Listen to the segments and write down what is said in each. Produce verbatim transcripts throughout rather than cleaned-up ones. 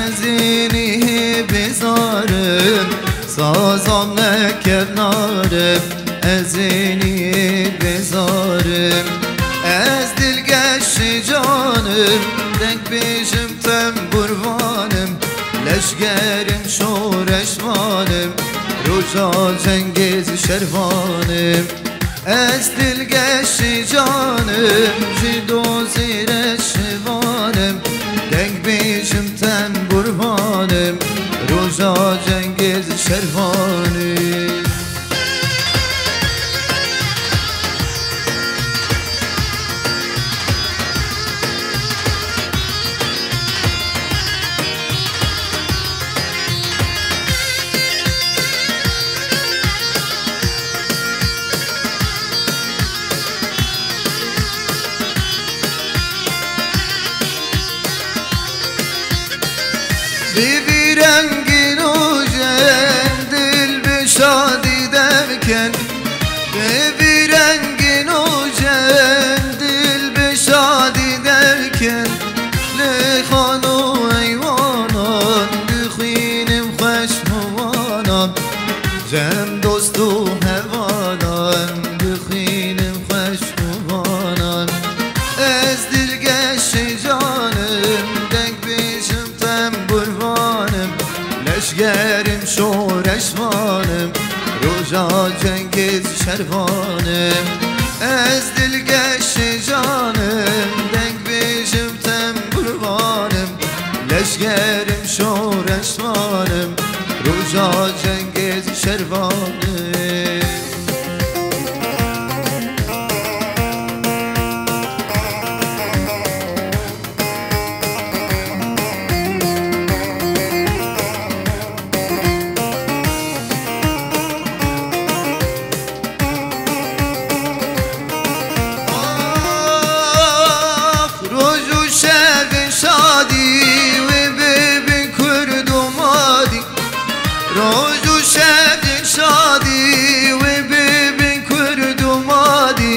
Ez ê nihê bêzarim, sazam nekevnarim, ez ê nihê bêzarim. Ez dilgeşê canim, deng bêjim tembûrvanim, leşgerim şoreşvanim, roja cengê zî şervanim. Ez dilgeşê canim, ji dozê re şivanim, deng bêjim tembûrvanim, roja cengê zî şervanim. Bi vî rengî rojen dil bi şadî derken, bi vî rengî rojen dil bi şadî derken, li xan û eywanan dixwînim xweş miwanan, cem dost û hevalan dixwînim xweş miwanan. Ez dilgeşê canim, deng bêjim tembûrvanim, leşgerim şoreşvanim, roja cengê zî şervanim. Ez dilgeşê canim, deng bêjim tembûrvanim, leşgerim şoreşvanim, roja cengê zî şervanim. Ax, roj û şevên şadî wê bibin kurd û madî. Roj û şevên şadî wê bibin kurd û madî.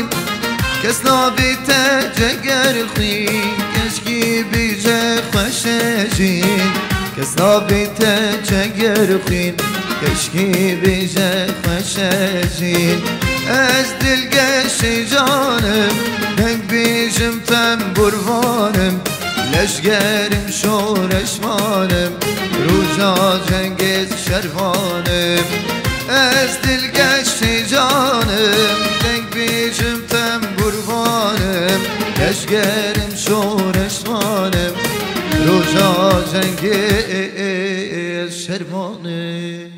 Kes nabê te ceger xwîn, keşkî bêje xweş e jîn. Kes nabê te ceger xwîn, keşkî bêje xweş e jîn. Ez dilgeşê canim, deng bêjim tembûrvanim, leşgerim şoreşvanim, roja cengê zî şervanim. Ez dilgeşê canim, deng bêjim tembûrvanim, leşgerim şoreşvanim, roja cengê şervanim.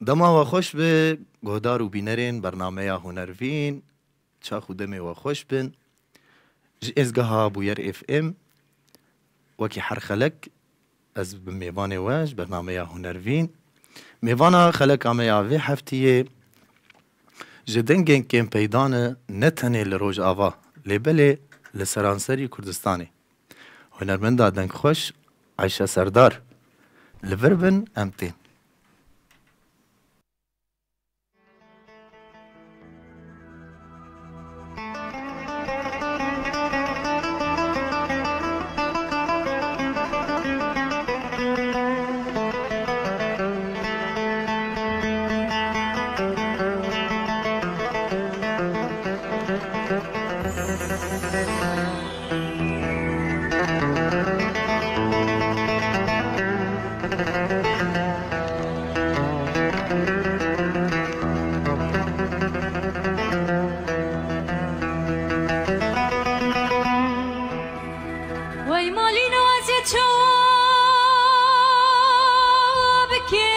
Dema we xweş be, guhdar û bînerên bernameya Hunervîn, çax û demê we xweş bin. Ji êzgeha Bûyer F M, wekî her xelek, ez bi mêvanê we ji bernameya Hunervîn. Mêvana xeleka me ya vê heftiyê ji dengên kêm peyda ne, ne tenê li Rojava, lê belê li seranserî Kurdistanê. Hunermenda dengxweş Ayşe Serdar. Li vir bin, em tên. Wey malîno ez ê çawa bikim?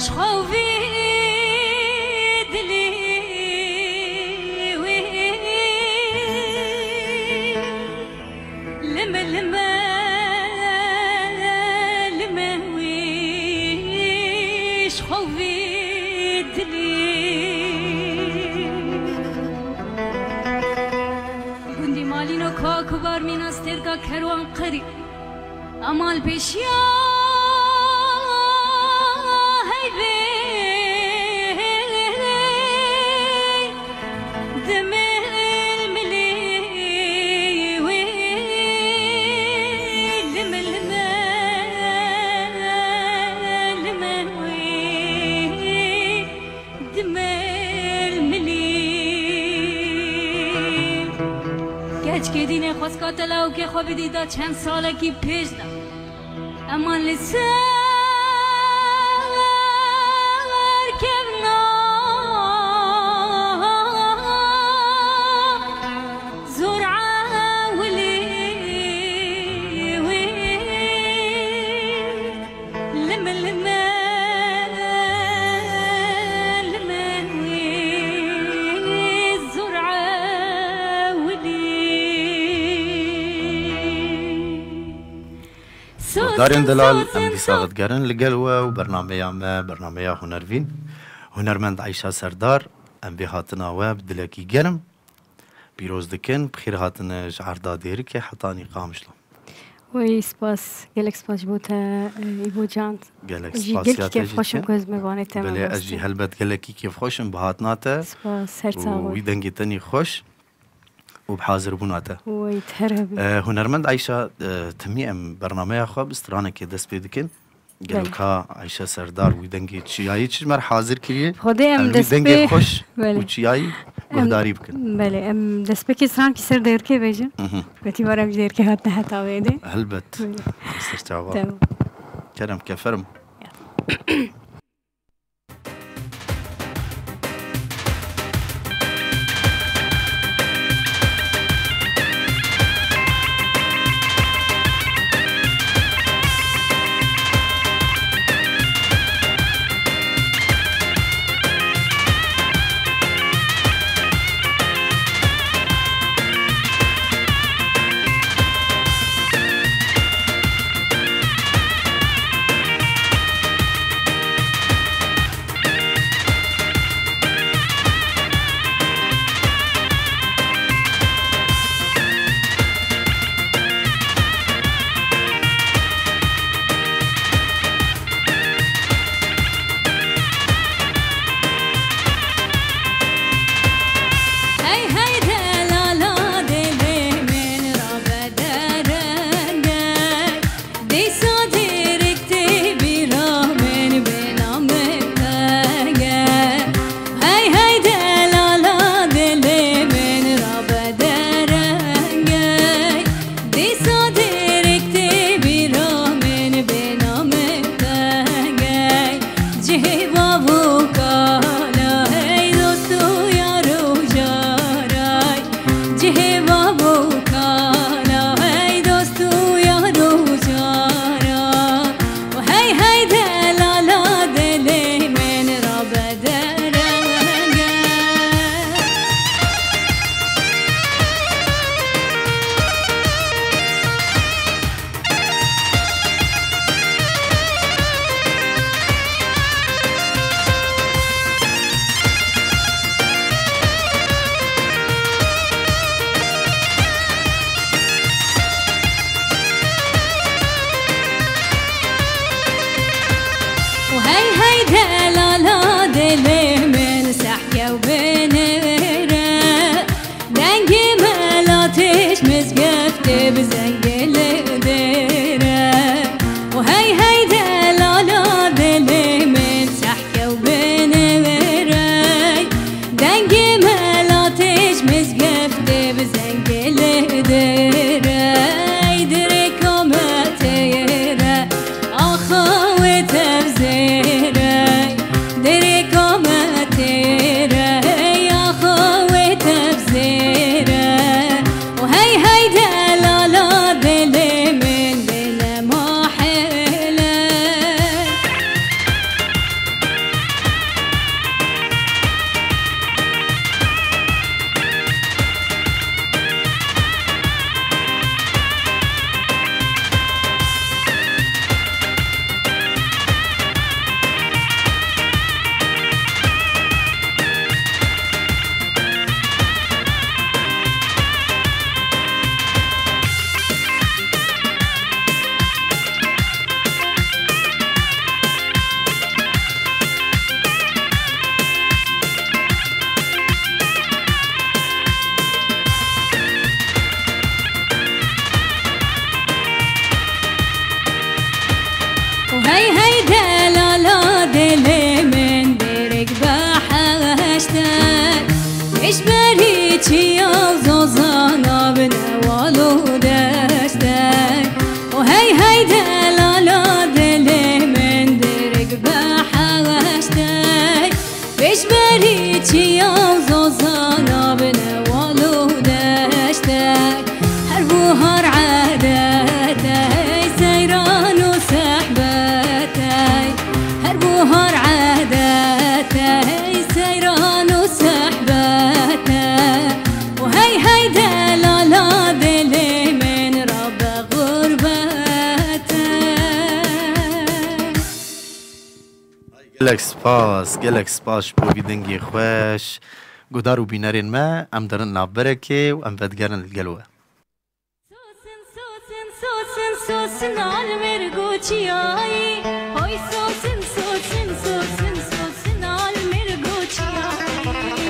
Ji xwe vî dilî wî lime lime lime wî ji xwe vî dilî. Gundî Malîno, Kak û Barmîna, Stêrka Kerwan, Qirî. Emal pêşiya heyvê. Keçkê dînê xwestka te lawikê xwe bidî da çend salekî pêş de. Eman li ser kevna zor ewilî wî. Lime, lime, lime wî zor ewilî. Guhdarên delal, em dîsa ve digerin li gel we û bernameya me, bernameya Hunervîn. Hunermend Eyşa Serdar, em vê hatina we bi dilekî germ pîroz dikin, bi xêr hatine ji erda Dêrikê hetanî Qamişlo. Wey, spas, gelek spas ji bo te, e, Îbo Can. Gelek spas ya te jî dikim. Jî gelkî kêfxweş im ku ez mêvanê te me. Belê, ez jî helbet gelekî kêfxweş im bi hatina te. Spas, her sax ol. Û wî dengê tenî xweş û bi hazirbûna te. Wey, te her hebî. E, hunermend Eyşa, e, timî em bernameya xwe bi stranekê dest pê dikin. Gelo ka Eyşe Serdar wî dengê çiyayî çi ji me re hazir kiriye? Xwedê em wî dengê xweş û çiyayî guhdarî bikin. Belê, em destpêkê strankî ser Dêrikê bêjin. Mhm. Wekî were em ji Dêrikê hatine heta vê dê. Helbet. Belê. Ser çava. Tamam. Kerem, keferim. Ya. Hey hey delala dilê min rabe derengey. Dîsa Dêrik tê bîra min bêhna min vege. Hey hey delala dilê min rabe derengey. Dîsa Dêrik tê bîra min bêhna min vege. Cihê bav û kala hey dost û yar û caray. Cihê bav û kala hey dost û yar û cara. Hey hey delala dilê min rabe derenge. Û hey hey delala dilê min sehke û binêre. Dengê melatêş mizgeftê bi zengê li dêre. Û hey hey delala dilê min sehke û binêre. Dengê melatêş mizgeftê bi zengê li dêre. Dirêka me têre. Axa wê tev zêre, derêka me têre, axa wê tev zêre. Û hey hey delala dilê min bêne mahêle. Hey hey delala dilê min, dêrik behişt e. Hêşberî çiya û zozana bine. Gelek spas, gelek spas ji bo vî dengê xweş. Guhdar û bînerên me, em derin navberekê û em vedigerin li gel we. Sosin, sosin, sosin, sosin, almêr goçiyayî. Hoy sosin, sosin, sosin, sosin, almêr goçiyayî.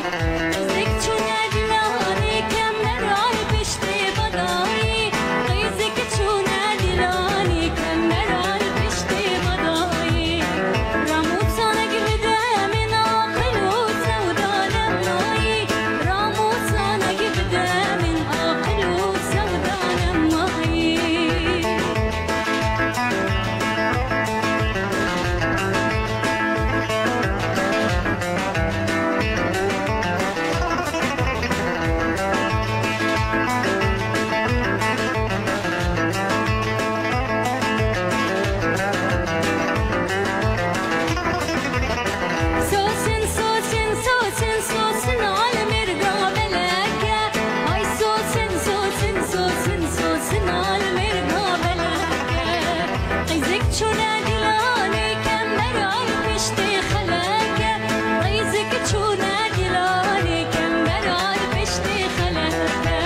Qizek çûne dilanê kemer al piştê badayî. Qizek çûne dilanê kemer al piştê badayî. Ramûsanek bide min aqil û sewda lemayî. Ramûsanek bide min aqil û sewda lemayî. Sosin, sosin, sosin, sosin, almêrga beleke. Ay sosin, sosin, sosin, sosin, almêrga beleke. Qîzik çûne dilanê kemer al piştê xeleke. Qîzik çûne dilanê kemer al piştê xeleke.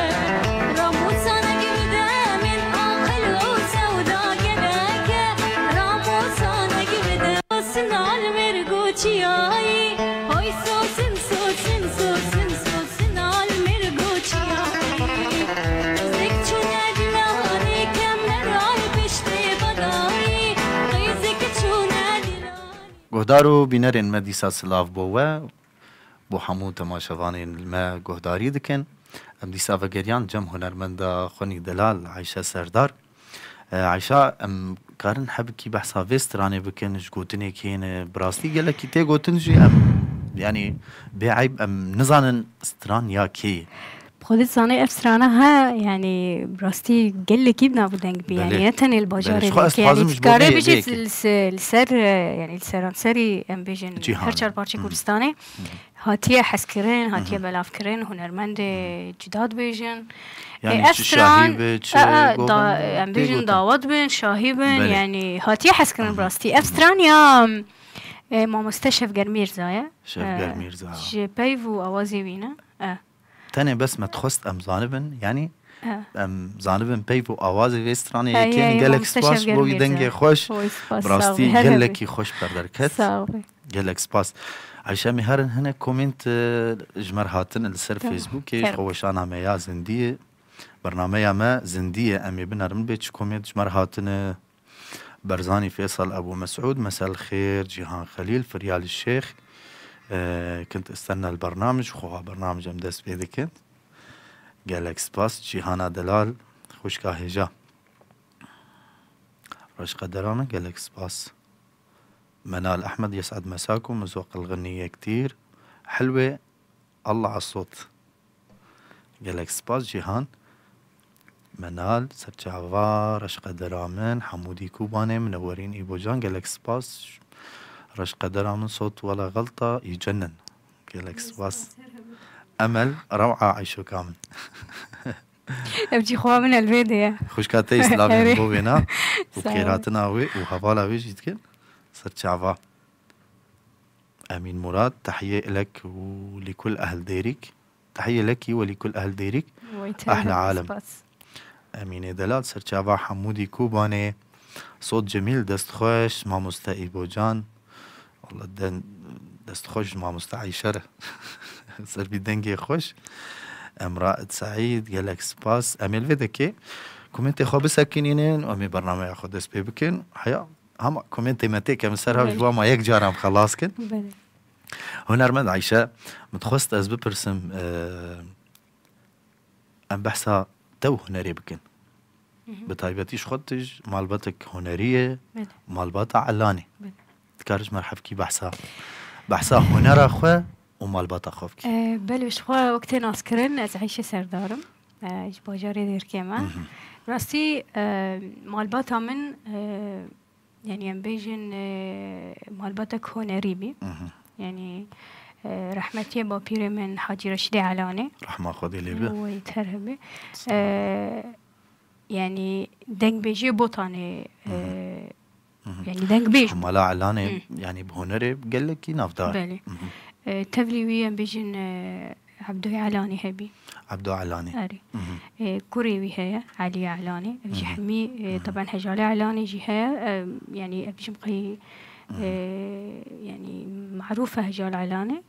Ramûsanek bide min aqil û sewda geleke. Ramûsanek bide. Sosin almêr goçiyayî. Hoy sosin, sosin, sosin, sosin almêr goçiyayî. Qizek çûne dilanê kemer al piştê badayî. Qizek çûne dilanê. Guhdar û bînerên me dîsa silav bo we, bo hemû temaşevanên me guhdarî dikin. Em dîsa vegeriyan cem hunermenda xwenî delal Ayşe Serdar. E, Ayşe, em karin hebikî behsa vê stranê bikin, ji gotinê kê ne? Bi rastî gelekî tê gotin jî em, yanî bê eyb em nizanin stran ya kê ye. Bi xwe dizanê ev strana he, yanî bi rastî gelekî bi nav û deng bî. Yanî Belê. Ne tenê li Belê. bajarê Ji xwe ez vekî, yanî dixwazim ji bo dikare vê, bijî vê kê. li se-, li ser, e, yanî li seranserî em bêjin Cîhan. her çarparçê Hı hı. Kurdistanê. Hı hı. Hatiye hezkirin, hatiye Hı hı. belavkirin, hunermendê Hı hı. cuda dibêjin. Yanî E, ev çi stran, şahî be, çi e, e, govend da-, be, em tê bêjin gotin. dawet bin, şahî bin, Belê. yanî hatiye hezkirin Hı hı. bi rastî. Ev Hı hı. stran ya, e, mamoste Şevger Mîrza ye. Şevger E, Mîrza. Ji peyv û awazê wî ne. E. Tenê bes me dixwest em zanibin, yanî E. em zanibin peyv û awazê vê stranê Hey, yekê ne. hey, Gelek mamoste spas Şevger bo wî Mîrza. dengê xweş. Oy, spas, Bi sağ rastî ol. Her gelekî hebî. xweş perderket. Sağ ol. Gelek spas. Ayşe, em ê herin hinek komênt, e, ji me re hatin li ser Tamam. Facebookê, ji Kerem. xwe weşana me ya zindiyê. Bernameya me zindiyê, em ê binerin bê çi komênt ji me re hatine. Berzanî Fêsal Ebû Mesûd, Mesel Xêr, Cîhan Xelîl, Firyalî Şêx, e, kint istenna li bernamij, xweha bernamij em dest pê dikin. Gelek spas, Cîhana Delal, xwişka hêja. Reşqedera min, gelek spas. Menal Ehmed, Yesad Mesakum, Mizo Qilxinî Yektîr, Helwê, Allah Asot. Gelek spas Cîhan. Menal, Serçava, Reşqedera min, Hemûdî Kubanê, Minewerîn Îbocan, gelek spas. Reşqedera min, sot wela xelta, îcenin. Gelek spas. Emel, rewa Ayşoka min. Ev jî xwe min el vê de ye. Xwişka te slavên bo wêna û Sağ ol. xêratina wê û hevala wê jî dikin. Serçava. Emîn Murad, tehiye lek û likul ehl Dêrîk. Tehiye lekî we likul ehl Dêrîk. Wê te Ehl hebî, alem. Spas. Emînê Delal, Serçava Hemûdî Kubanê. Sot Cemîl, dest xweş, mamoste Îbocan. Walla den-, dest xweş ji mamoste Eyşe re. Ser vî dengê xweş. Emra Saîd, gelek spas. Em ê li vê dekê komêntê xwe bisekînînin, em ê bernameya xwe dest pê bikin. Heya, hema komêntê me tê kevin ser hev, Belê. ji wan ma yek caran xelas kin. Belê. Hunermend Eyşe, min dixwest ez bipirsim, e, em behsa te û hunerê bikin. Hı hı. Bi taybetî ji xwe tu ji malbatek hunerî ye, Belê. malbata Elanê. Belê. Dikare ji me re hevkî behsa, behsa hunera xwe û malbata xwe bikî. E, belê, ji xwe wek tê naskirin, ez Eyşe Serdar im. E, ji bajarê Dêrkê me. Hı hı. Rastî, e, malbata min, e, yanî em bêjin, e, malbatek hunerî bî. Hı hı. Yanî, e, rehmetiyê bapîrê min Hacî Reşîdê Elanê. Rehma Xwedê lê be. Wê ter hebî. Sağ ol. E, yanî dengbêjiyê Botanê, Hı hı. e, Yani dengbêj bû. Mala Elanê, Hı. yani bi hunerê gelekî navdar. Belê. Hı hı. E, tevlî wî em bêjin, e, Ebdoyê Elanê hebî. Ebdo Elanê. Erê. Hı hı. E, kurê wî heye, Eliyê Elanê. Ev jî Hı hı. hemî, e, Hı hı. taban Hejalê Elanê jî heye. E, yani ev jî qey, Hı hı. e, yani marûf e Hecal Elanê.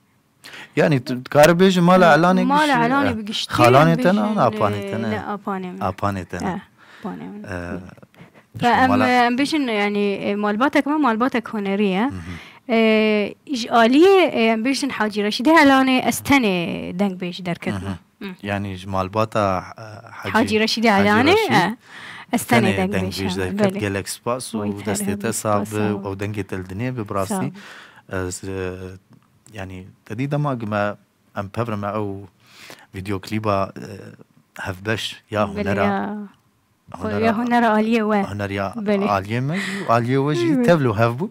Yani tu dikare bêjî mala Elanê Mala gişî, Elanê eh, bi giştî, xalanê em te ne, bêjin, apanê te eh, ne? ne, apanê min. Apanê te ne. Eh, apanê min. Eh, Ve em, mala em bêjin, yani, eh, malbatek me, malbatek hunerî ye. Hı hı. Eh, ji aliyê, eh, em bêjin Hacî Reşîdê Elanê ez tenê dengbêj derketime. Hı hı. Hı. Yani ji malbata, eh, Hacî, Hacî Reşîdê Hacî Elanê, Reşîd, eh, ez tenê tenê dengbêj, dengbêj ha, derket. Belê. Gelek spas û Wê te destê re te hemî sax spas, bi sağ ol. Ew dengê te li dinê bi bi rastî. Sağ ol. Ez, eh, Yani, te dî dema ku me, em pevre me ew vîdeoklîba, eh, hevbeş ya Belê hunera, ya. Xwe hunera, ya hunera aliyê we. Huneriya Belê. aliyê me jî, aliyê we jî Belê. tevlo hev bû.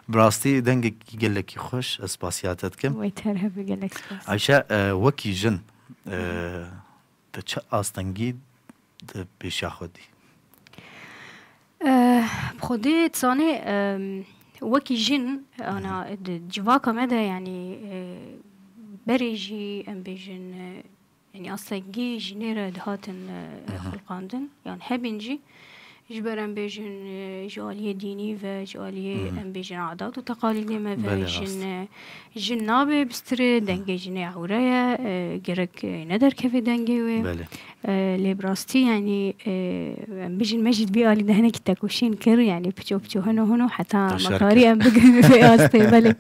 Bi rastî dengekî gelekî xweş, ez spasiya te dikim. Wê te re hebe gelek spas. Ayşe, eh, wekî jin, eh, te çi astengî di pêşiya xwe dî? Eh, bi xwedê dizanê, em, wekî jin, ana, di civaka me de, yanî, eh, berê jî, em bêjin, eh, yanî astengî jinê re dihatin, eh, Hı hı. xulqandin, yan hebîn jî, ji ber em bêjin, eh, ji aliyê dînî ve, ji aliyê, Hı hı. em bêjin, adat û teqalîdê me ve, Belê jin, rast. eh, Jin nabe bistirê, dengê jinê ewre ye, e, gerek, e, nederkeve dengê wê. Belê. E, lê bi rastî, yanî, e, em bijin me jî di vî alî de hinekî tekoşîn kir, yanî piço piço hino hino heta Taşar me karî kir. em bigihînin vê astê, belê.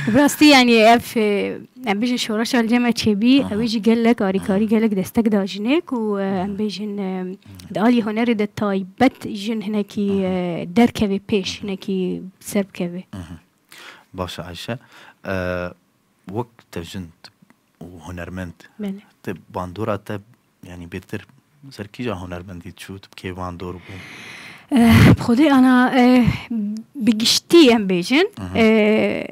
Bi rastî, yanî ev, e, em bijin şoreşa li cem me çêbî, Aha. ew ê jî gelek arîkarî, Aha. gelek destek da jinê ku, e, em Aha. bêjin, e, di alî hunerê de taybet jin hinekî, Aha. e, derkeve pêş, Aha. hinekî ser bikeve. Aha. Baş e Ayşe. E, wek te jin û hunermend, Belê. te bandora te, yanî bêtir ser kîja hunermendî çû, tu bi kê bandor bû? E, bi xwedê ana, e, bi giştî em bêjin, Hı hı. e,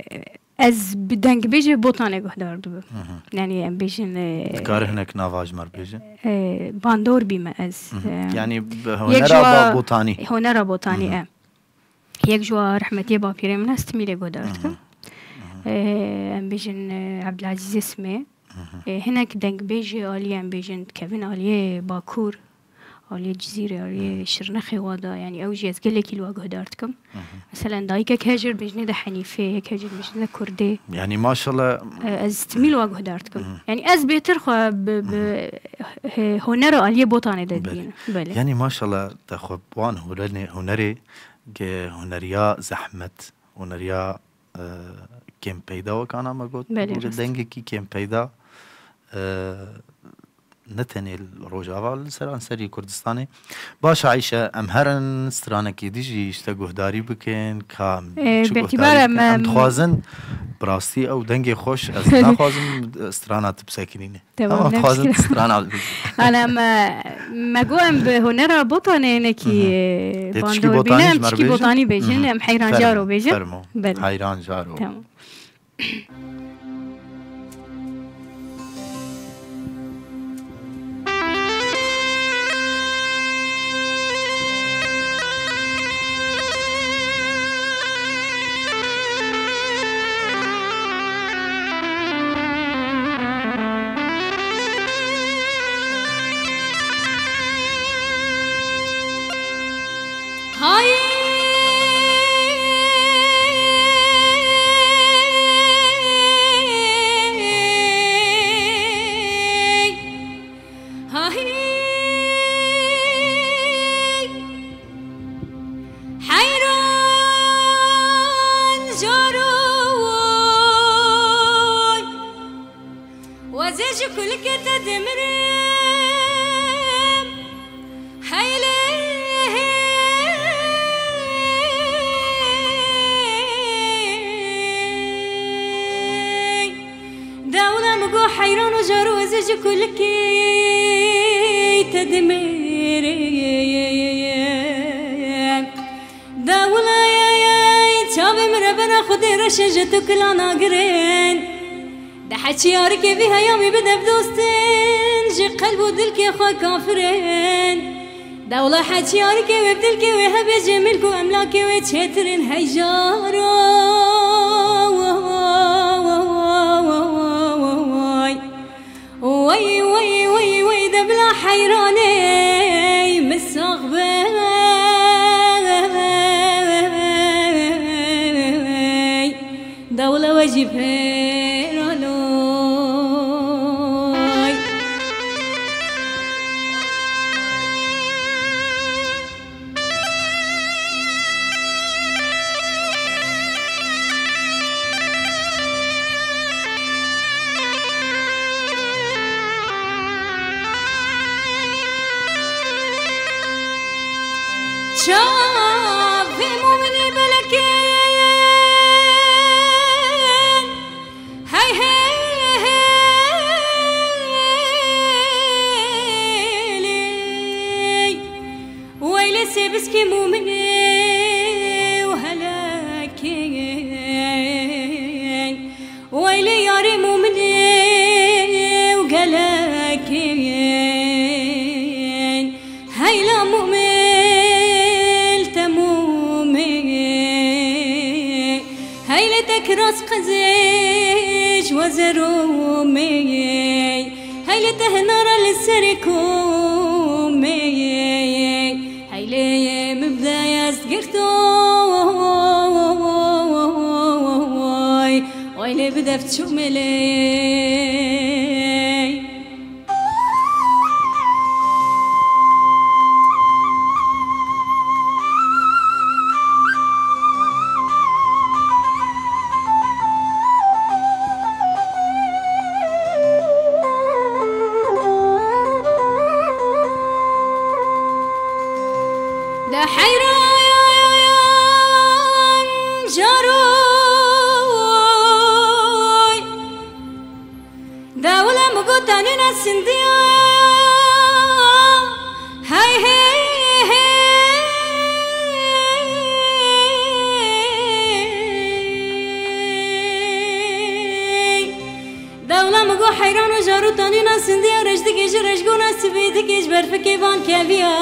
ez bi dengbêjê Botanê guhdar dibim. Hı hı. Yanî em bêjin, e, Dikare hinek nava ji me re bêje? e, bandor bîme ez. Hı hı. E, Yanî bi yek hunera ji wa ba-, Botanî. Hunera Botanî, Hı hı. e. Yek ji wa rehmetiyê bapîrê min e, Stimîlê guhdar dikim. Mhm. Mhm. Ee, em bêjin, e, Ebdilezîzê Simê. Mhm. Ee, hinek dengbêjê aliyê em bêjin, dikevin aliyê Bakur, aliyê Cizîrê, aliyê Mhm. Şirnexê wa da, yanî ew jî ez gelekî li wa guhdar dikim. Mhm. Meselen dayikek hejir bêjinê de Henîfê, yek hejir bêjinê de Kurdê. Yanî maşallah. Ee, ez Stimîl wa guhdar dikim. Mhm. Yanî ez bêtir xwe bi, bi, Mhm. he, honera aliyê Botanê de Belê. dibînim. Belê. Yanî maşallah te xwe bi wan hunerê, hunerê Ge huneriya zehmet, huneriya, e, kêmpeyda wekana me got, Belê, ge rast. dengekî kêmpeyda, e, ne tenê li Rojava, li seranserî Kurdistanê. Baş e Ayşe, em herin stranekê dî jî ji te guhdarî bikin, ka em E, çi behtî guhdarî bare bikin? Em em dixwazin, bi rastî ew dengê xweş, ez naxwazim strana tu bisekinîne. Tamam, Ama ne dixwazin pişkî. strana bibî. Ana me, me got em bi hunera Botanê hinekî, Mhm. e, Tê tişkî bandor Botanî bîne, ji em me re tişkî bêjin? Botanî bêjin, Mhm. em Heyran Fermo, Jaro bêjin. fermo. Belê. Heyran Jaro. Tamam. Heyran caroy, wezê ji kulkê te dimirim. Heylê Dewla min got heyran û jar û ez ê ji kulkê te dimêrim. Dewla ye ye çavê min re bena Xwedê reşê ji tu kila nagirin. De heçî yarikê vî heyamî bi dev dostin ji qelb û dilkê xwe kafirin. Dewla heçiyarikê wê bi dilkê wê hebê jê milk û emlakê wê çêtir in hey jaro. Wey, wey, wey, wey, de bila heyranê min sax be. Dewla we jî pêra loy. Çavê muminê belekên. Hey, hey, hey, ley. Weylê sêbiskê muminê û helekên. Weylê yarê muminê û gelekên. Heyla mumin te mumê. Heylê te kiras qizêj we zeromê. Heylê te hinara li serê komê. Heylê min bide ez girtoy. Weylê bide çûmê lê. De heyran jaroy. Dewla min got tenê ne sindiya. Hey, hey, hey. Dewla min got heyran û jarû tanî ne sindiya. Reş dikê ji reşgona sibê dikê ji berfikê van keviya.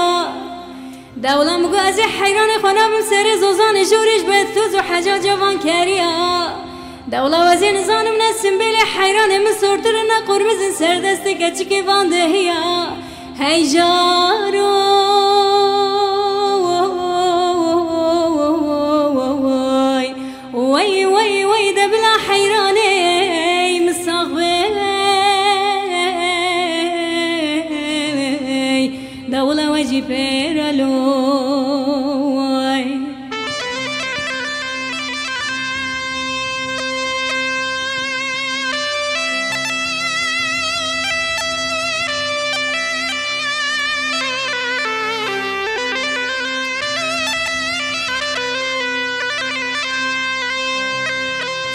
Dewla min got ez ê heyranê xwe nabim serê zozanê jorê ji ber toz û heca cavan keriya. Dewla ez ê nizanim ne simbêlê heyranê min sortir in ne qurmiz in ser destê keçikê van dehiya. Hey jaro. Wey, wey, wey, de bila heyranê min sax be. Dewla we jî pêra loy.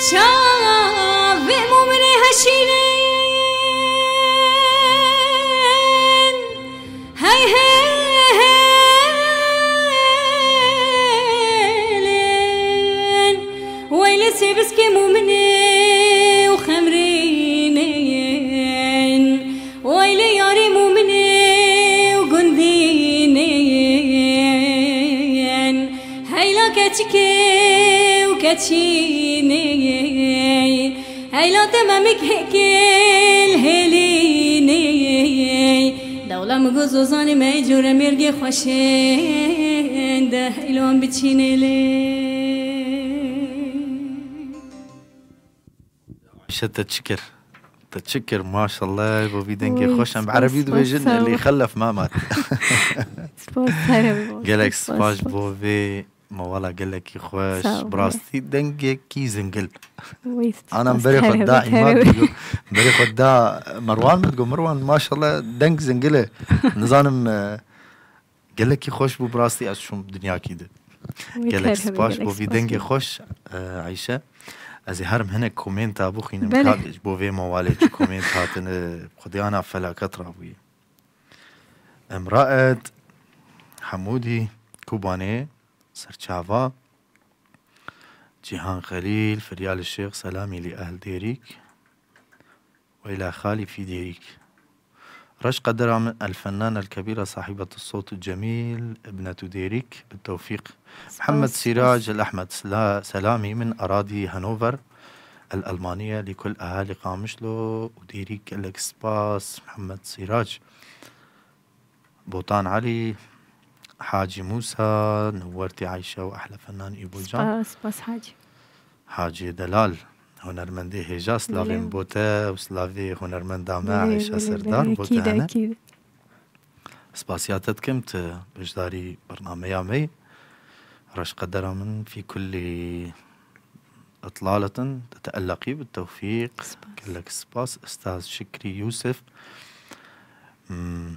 Çavê muminê heşînin. Hey, hey, hey, lên. Weylê sêbiskê muminê û xemrînên. Weylê yarê muminê û gundînên. Heyla keçikê û keçînê. Heyla te memik hêkêl hêlînê. Dewla min got zozanê me yê cûre mêrgê xweşên de heylan biçînê lê. Ayşe te çi kir? Te çi kir? Maşallah, bo vî dengê Oy, xweş. Em bi spas, erebî spas, dibêjin, sağ ol. Elî xelef Mehmet. Spas, sağ ol. Gelek Spas, spas spas. Bo vê mewala gelekî xweş. Sağ ol. Bi rastî dengekî zingil. Oy, spas. Anam berê xwe da îmad digo. Berê xwe da Merwan min digo. Merwan, maşallah, deng zingil e. Nizanim, e, Gelekî xweş bû, bi rastî ez çûm dinyakî di. Wî Gelek her hebe, spas gelek bo vî spas dengê bo. Xweş, e, Ayşe. Ez ê herim hinek komenta bixwînim, Belê. Ka ji bo vê mewalê çi koment hatine, xwediyana felaket rabûye. Emraet Hemûdî, Kubanê, Serçava, Cîhan Xelîl, Firyal Şêx, selamî lî ehl Dêrîk. Weyla xalî fî Dêrîk. Reş qedera min, el fennane el kebîre sahîbet sot cemîl, ibnetu Dêrîk, bi tewfîq. Muhammed Spas, Sîrac spas. El Ehmed, sela-, selamî min eradî Hanover, el Elmaniye, li kul ehalî Qamişlo û Dêrîk, gelek spas, Muhammed Sîrac. Botan Elî, Hacî Mûsa, Niwertî Ayşe û ehle fennan Îbocan. Spas, spas Hacî. Hacî Delal, hunermendê hêja, slavên Belê. Bo te û slavê hunermenda me Belê, Ayşe belê, Serdar, belê. Bo te Ekîd, hene. Ekîd. Spasiya te dikim, tu beşdarî bernameya me yî. Reş qedera min fî kullî itlaletin, teelleqî bi tewfîq. Spas. Gelek spas. Ustaz Şikrî Yusuf. Hmm,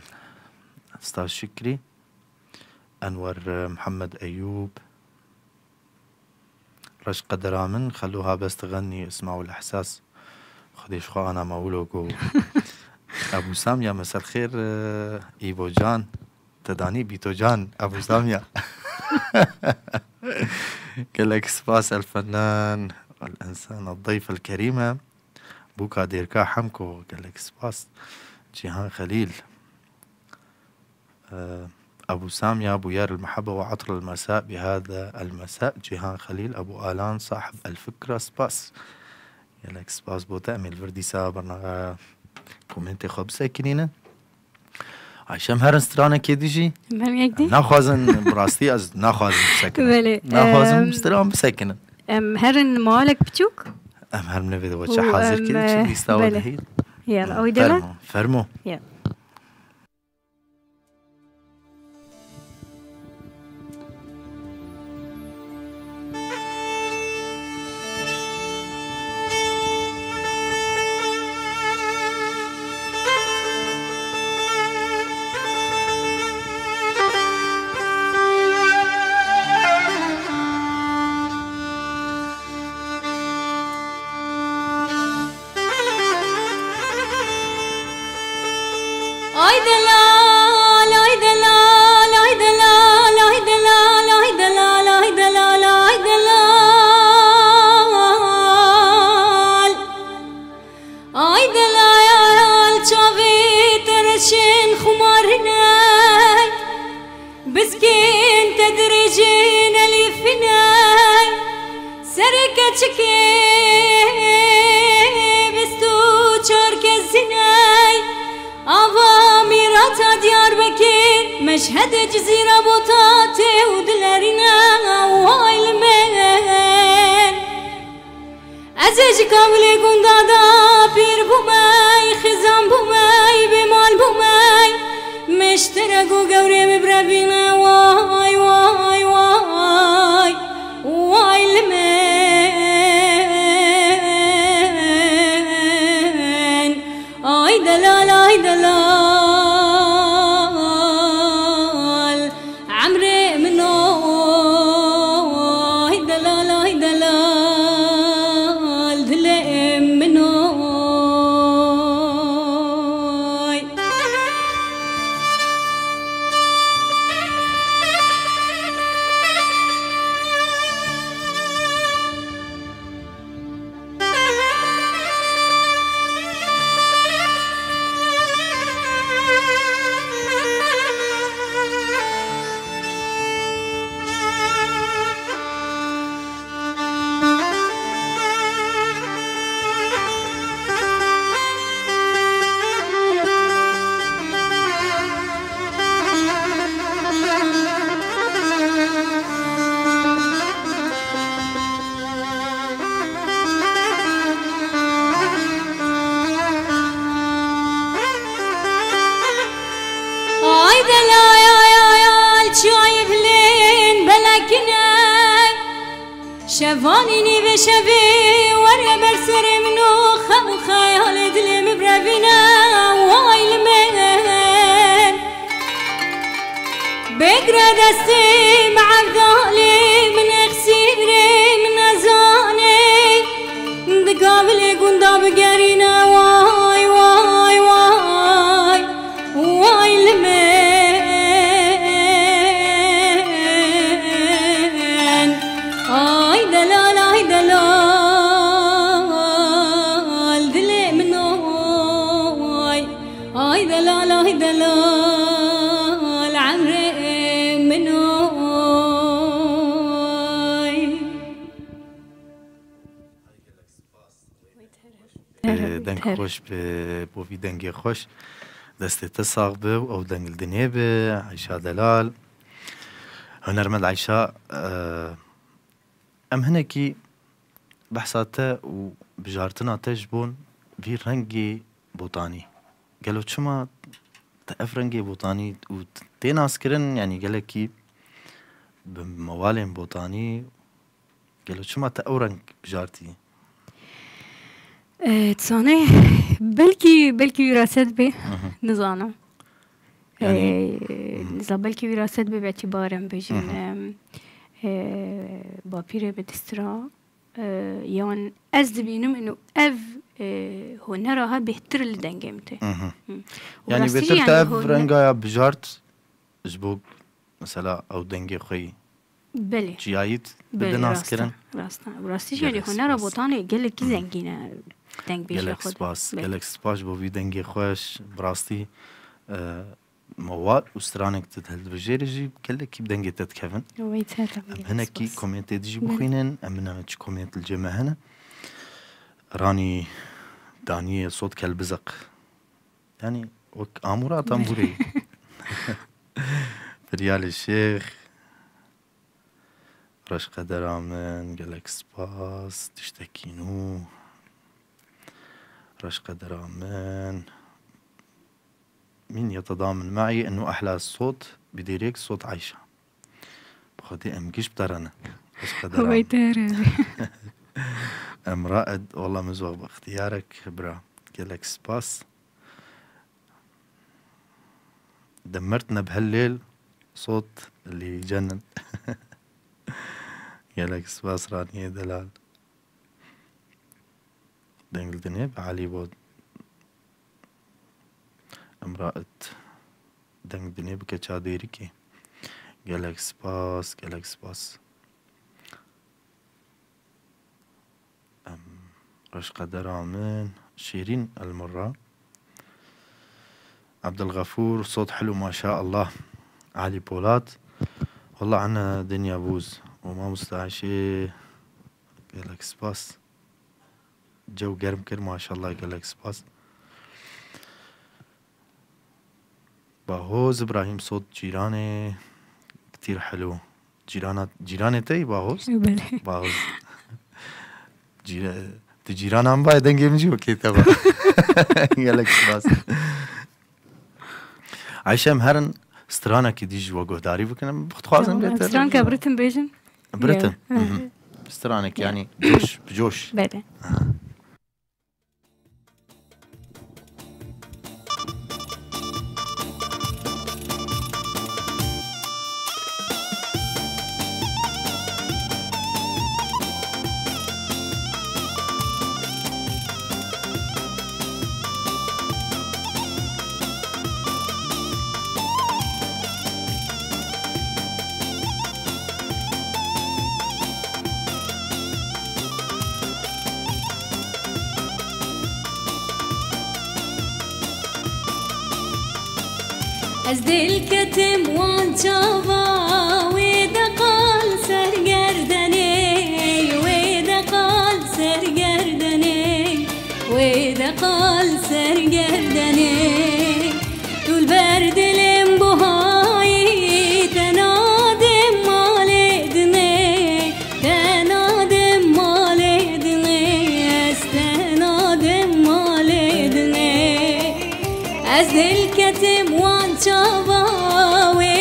Ustaz Şikrî. Enwer, eh, Mihemed Eyûb. Reş qedera min, Xelo Habest Xenî, Ismaul Ehsas. Xwedê ji xwe ana mawilo go. Ebû Samya, mesel xêr, eh, Îbo Can. Te danî Bîto Can, Ebû Samya. Gelek spas, el fennan, el insan, el dayf el kerîme. Bûka Dêrka Hemko, gelek spas. Cîhan Xelîl. Ee, Ebû Samya, Bûyer el Mehebe ve Atr el Mesa, bi hada el Mesa, Cîhan Xelîl, Ebû Alan, sahib el Fikra, spas. Gelek spas bo te, em ê li vir dîsa berna-, komentê xwe bisekinînin. Ayşe, em herin stranekê dijî. Em herin yek dî? Naxwazin, bi rastî ez naxwazim bisekinin. Belê, Naxwazim em, stran bisekinin. Em herin malek biçûk. Em herin nivê de weçe Û, hazir em, kir, çi lîsta we belê. Dihî. Yala, Hmm, oy dela? Fermo, fermo. Yala. Ay delal, ay delal, ay delal, ay delal, ay delal, ay delal, ay delal. Ay delal, çavê te reşên xumarine. Biskên te dirêjên elîfine, serê keçikê bîst û çar kezine, ava Mîrata Diyarbekir, Meşhedê Cizîra Botatê û dilerîne, way li min. Ez ê ji Kavilê gunda da pîr bûme, xizan bûme, bêmal bûme, miştirek û gewrê min birevîne, way, way, way, way li min. Ay delal, ay delal. Emrê min o, ay delal, ay delal, dilê min o. Ay delay, ay, ay, ay, çiyayê bilên belekine. Şevanî nîvê şevê were ber serê min û xem û xeyalê dilê min birevîne, way li min. Bigre destê min evdalê min, exîrê min nezanê, di Kavilê gunda bigerîne, way, way, way, way li min. Ay delal, ay delal, dilê min o, ay, ay delal, Deng Ter. Xweş bi, bo vî dengê xweş. Destê te sax bi û ew deng li dinê bi, Eyşa Delal. Hunermend Eyşa, e, em hinekî behsa te û bijartina te ji bo vî rengê botanî. Gelo çima te ev rengê botanî û tê naskirin, yanî gelekî bi mewalên botanî, gelo çima te ew reng bijartî? E, dizane, belkî, belkî wiraset bê, Hı hı. nizanim. Yani E, niza belkî wiraset bê, belkî barem bêjin, Hı hı. em, e, bapîrê min distira, e, yan ez dibînim ino ev, e, hunera ha bêhtir li dengê min tê. Hı hı. Hı. Û Yani rastî bêtir jî te yani ev hune- renga ya bijart ji bo mesela ew dengê xwe yî Belê. Ciyayît Belê, bide nas rast e, kirin. Rast e. Rastî jî Gelek hunera spas. botanê gelekî Hı. zengîn e. Deng bêjê Gelek xwe. spas. Belê. Gelek spas bo vî dengê xweş. Bi rastî, e, mewad û stranek te hildibijêrî jî gelekî bi dengê te dikevin. Wê te Em hinekî spas. Komentê dijî Belê. bixwînin. Em bineme çi koment li cê me hene. Ranî Daniyê Sot Kelbizeq. Yani wek amûra Belê. tambûrê. Firyalê Şêx. Reşqedera min, gelek spas, tiştekî nû. Reşqedera min. Min yata da min maî, inu ehla sot, bi dirêk sot Ayşe. Bi Xwedê em giş biterene. Reşqedera Wey min. te re. Emra Ed, wala min zor bextiyarek, bira. Gelek spas. Demirtine bi hellêl sot li cenin. Gelek spas Raniyê Delal. Deng li dinê bi Elî bo. Emra it. Deng li dinê bi keça dêrikê. Gelek spas, gelek spas. Em, reşqedera min, Şêrîn El Murra. Abdulgafur, sot helu maşallah. Ali Polat. Wallah ana dinya bûz. Û mamosta Ayşê, gelek spas. Cew germ kir, maşallah, gelek spas. Bahoz Ibrahim, sot cîranê, kitîr helo. Cîrana, cîranê te yî Bahoz? Belê. Bahoz. Cîra-, tu cîrana min baye, dengê min jî wekê te ba. Gelek spas. Ayşe, em herin stranekî dî ji we guhdarî bikin. Em bixwazin Tamam, bêtir. stranka biritin bêjin. Biritin. Ya. Mhm. Stranek, Ya. yani coş, bi coş. Belê. Aha. Ez dil ketim wan çava, wê de qal ser gerdenê, wê de qal ser gerdenê, wê de qal ser gerdenê. Tu li ber dilim buhayî, te nadim malê dinê, te nadim malê dinê, ez te nadim malê dinê. Ez dil ketim wan çava, wê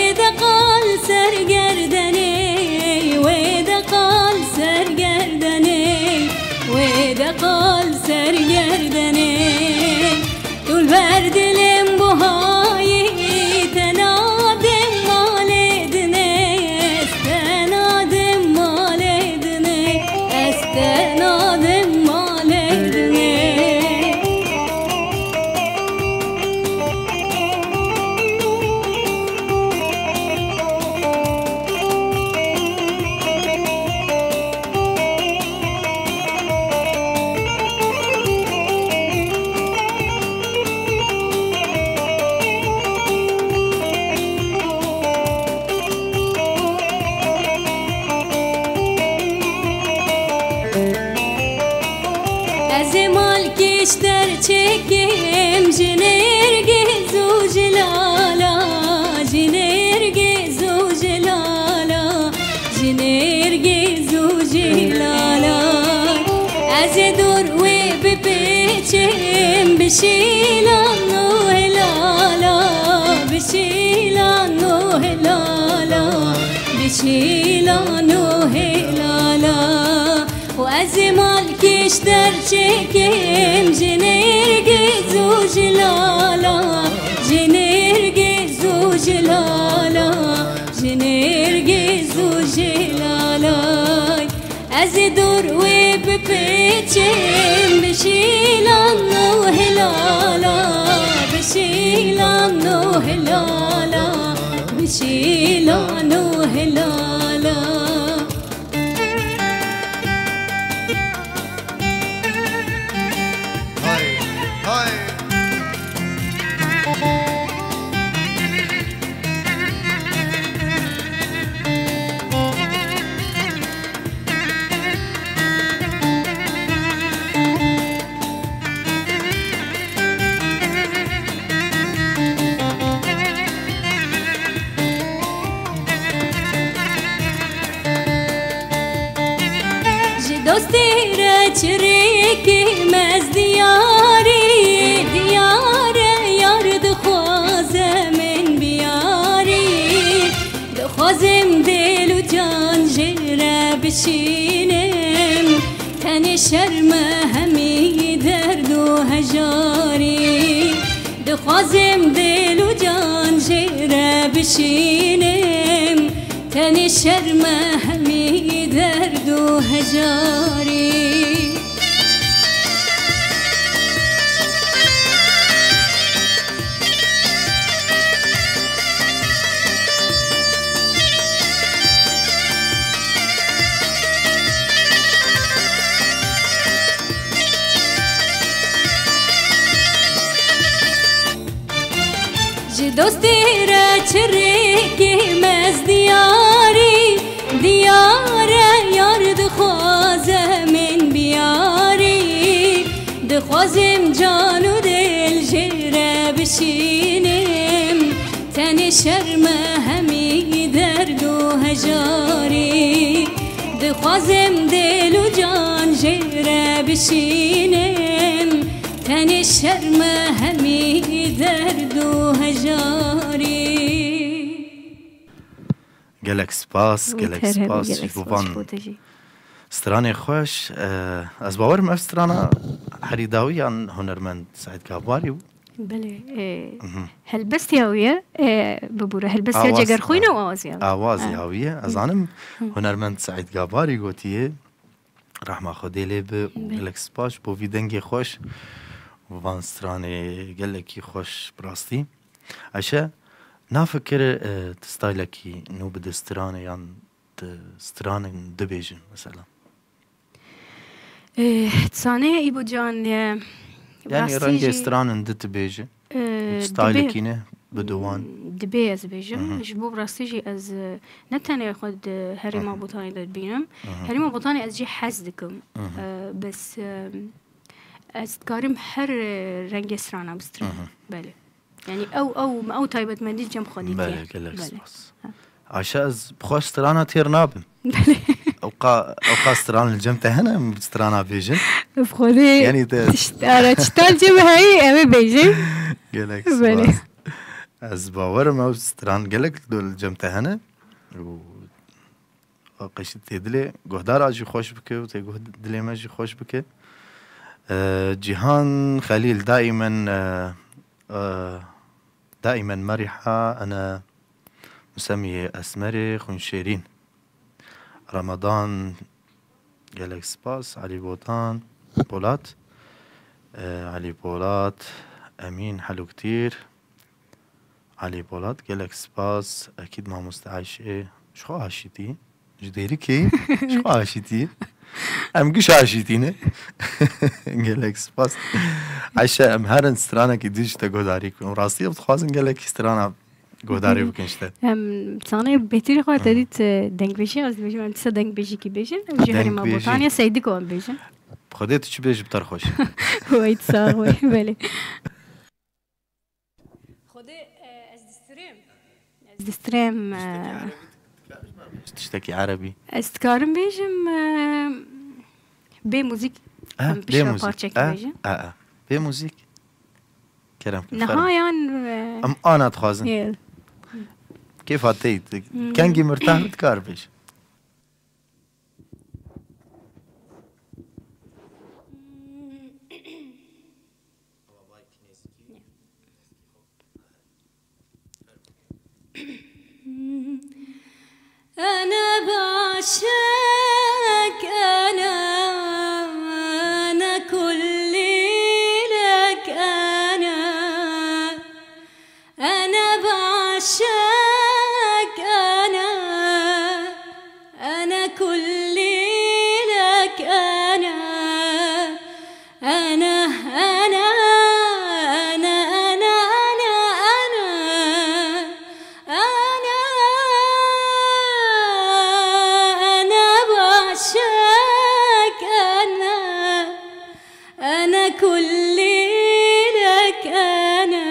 Çekim ji nêrgiz û ji lala, ji nêrgiz û ji lala, ji nêrgiz û ji lala. Ez ê dor wê bipêçim bi şîlan û hilala, bi şîlan û hilala, bi şîlan û hilala. û ez ê malkî ji derçêkim ji nêrgiz û ji lala, ji nêrgiz û ji lala, ji nêrgiz û ji lala. Ez ê dor wê bipêçim bi şîlan û hilala, bi şîlan û hilala, bi şîlan û hilala. Ji dostê re çirêkê me ez diyarî, diyare yar dixwaze min biyarî. Dixwazim dil û can jê re bişînim. Tenê şerme hemî derd û hejarî. Dixwazim dil û can jê re bişînim. Tenê şerme hemî derd û hejarî. Ji dostê re çirêkê me ez diyarî, diyare yar dixwaze min biyarî. Dixwazim can û dil jê re bişînim. Tenê şerme hemî derd û hejarî. Dixwazim dil û can jê re bişînim. Tenê şerme hemî derd û hejarî. Gelek spas, gelek spas ji bo van stranê xweş. Eh, ez bawerim ev strana herî dawî yan hunermend Seîd Gavbarî bû. Belê, e, helbestiya wî ye, e, bibûre, helbestiya Cegerxwîn û awaziya wî. Awazê wî ye. Ez zanim hunermend Seîd Gavbarî gotiye. Rehma Xwedê lê bi û gelek spas bo vî dengê xweş, van stranê gelekî xweş bi rastî. Ayşe, nafikire, e, tu staylekî nû bide stranê yan tu stranên dibêjin mesela? E, dizanê Îbo Can, e, yanî rengê stranên di tu bêjin? Staylekî ne bi dowan. Dibê ez bêjim. Ji bo rastî jî ez, e, ne tenê xwe di herêma Botanê de dibînim. Herêma Botanê ez jî hez dikim. E, bes, e, ez dikarim her, e, rengê strana bistrim. Belê. Yanî ew, ew, ew taybetmendî cem xwe dîtiye. Belê, gelek spas. Ayşe, ez bi xwe strana têr nabim. Belê. Ewqa, ewqa stran li cem te hene, em strana bêjin? Bi Xwedê. Yanî te tişt, ara çital cem heyî, em ê bêjin. Gelek spas. Ez bawerim ew stran gelek li cem te hene. Û qeşî tê dilê guhdara jî xweş bike û tê guh-, dilê me jî xweş bike. E, Cîhan Xelîl, daimen, e, e, daimen meriha, ene musemiyê esmerê xwînşêrîn. Ramadan, gelek spas. Elî Botan, Polat, e, Elî Polat, Emîn Helûktîr, Elî Polat, gelek spas. Ekîd mamoste Ayşê, ji xwe aşîtî, ji Dêrikê, ji xwe aşîtî. Em giş aşîtî ne. Gelek spas. Ayşe, em herin stranekî dî ji te guhdarî bikin. Rastî, em dixwazin gelekî strana guhdarî bikin ji te. Em, dizanê bêtirî xwe te dît, e, dengbêjî, ez dibêjim, em dîsa dengbêjîkî bêjin. Em ji herêma Botanê Seydiko em bêjin. Xwedê tu çi bêjî bi te re xweş. Weyt sax wê, belê. Xwedê, e, ez distrêm. Ez distrêm, e, Tiştekî erebî. Ez dikarim bêjim, e, bê muzîk. Eh, em bê pişa muzîk. Parçekî Eh, bêjin. Eh, eh. Bê muzîk. Kerem ke, Niha fermo. Yan, e, Em ana dixwazin. Yê. Kêfa te yî, Hmm. Kengî mirtah dikar bêj. أنا بعشقك، أنا، أنا كلي لك، أنا، أنا بعشقك، أنا، أنا كلي لك، أنا، أنا، أنا، أنا، أنا، أنا، أنا، أنا، أنا بعشقك، أنا، أنا كلي لك، أنا،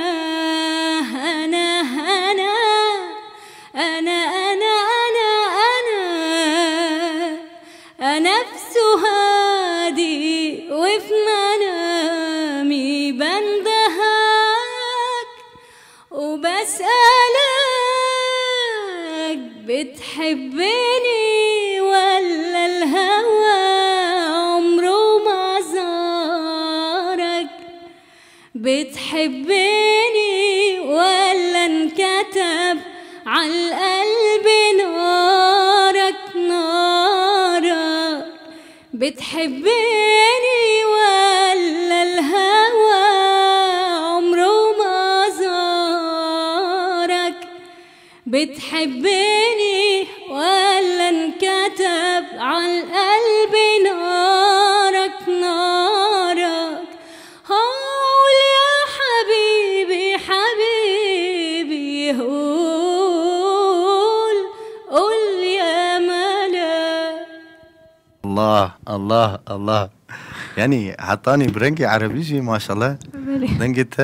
أنا، أنا، أنا، أنا، أنا، أنا. أنا في سهادي وفي منامي بندهك وبسألك، بتحبني ولا الهوى عمره ما زارك؟ بتحبني ولا انكتب عالقلب نارك، نارك؟ بتحبني ولا الهوى عمره ما زارك؟ بتحبني ولا انكتب عالقلب نارك، نارك؟ قول يا حبيبي، حبيبي، قول، قول يا ملاك. Allah, Allah, Allah. Yani hetanî bi rengê erebî jî maşallah. Belê. Dengê te,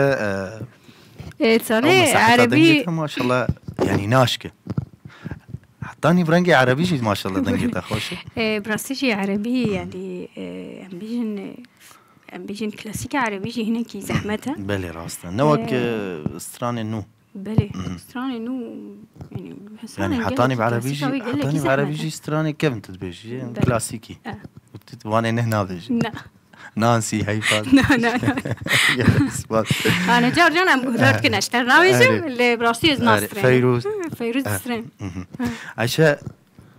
e, E, ew Sane mesaheta dengê erebî te maşallah, yani naşke. Hetanî bi rengê erebî jî maşallah dengê te xweş e. E, bi rastî jî erebî, yani, e, em bêjin, e, em bêjin klasîka erebî jî hinekî zehmet e. Belê, rast e. Ne wek, E, e, stranên nû. Belê, stranên nû, yani, Yani hetanî bi erebî jî, hetanî bi erebî jî stranê kevn tu dibêjî, yani Belê. Klasîkî. E. Tu wanê neh nabêjî. Na. Nansî, heyfa. Na, na, na. Gelek spas. Yani, car can em guhdar dikin, ez ter nabêjim, Erê. Lê bi rastî ez Erê, nastrêm. Feyrûz. Hı, Feyrûz Eh. distrêm. Mhm. Ayşe,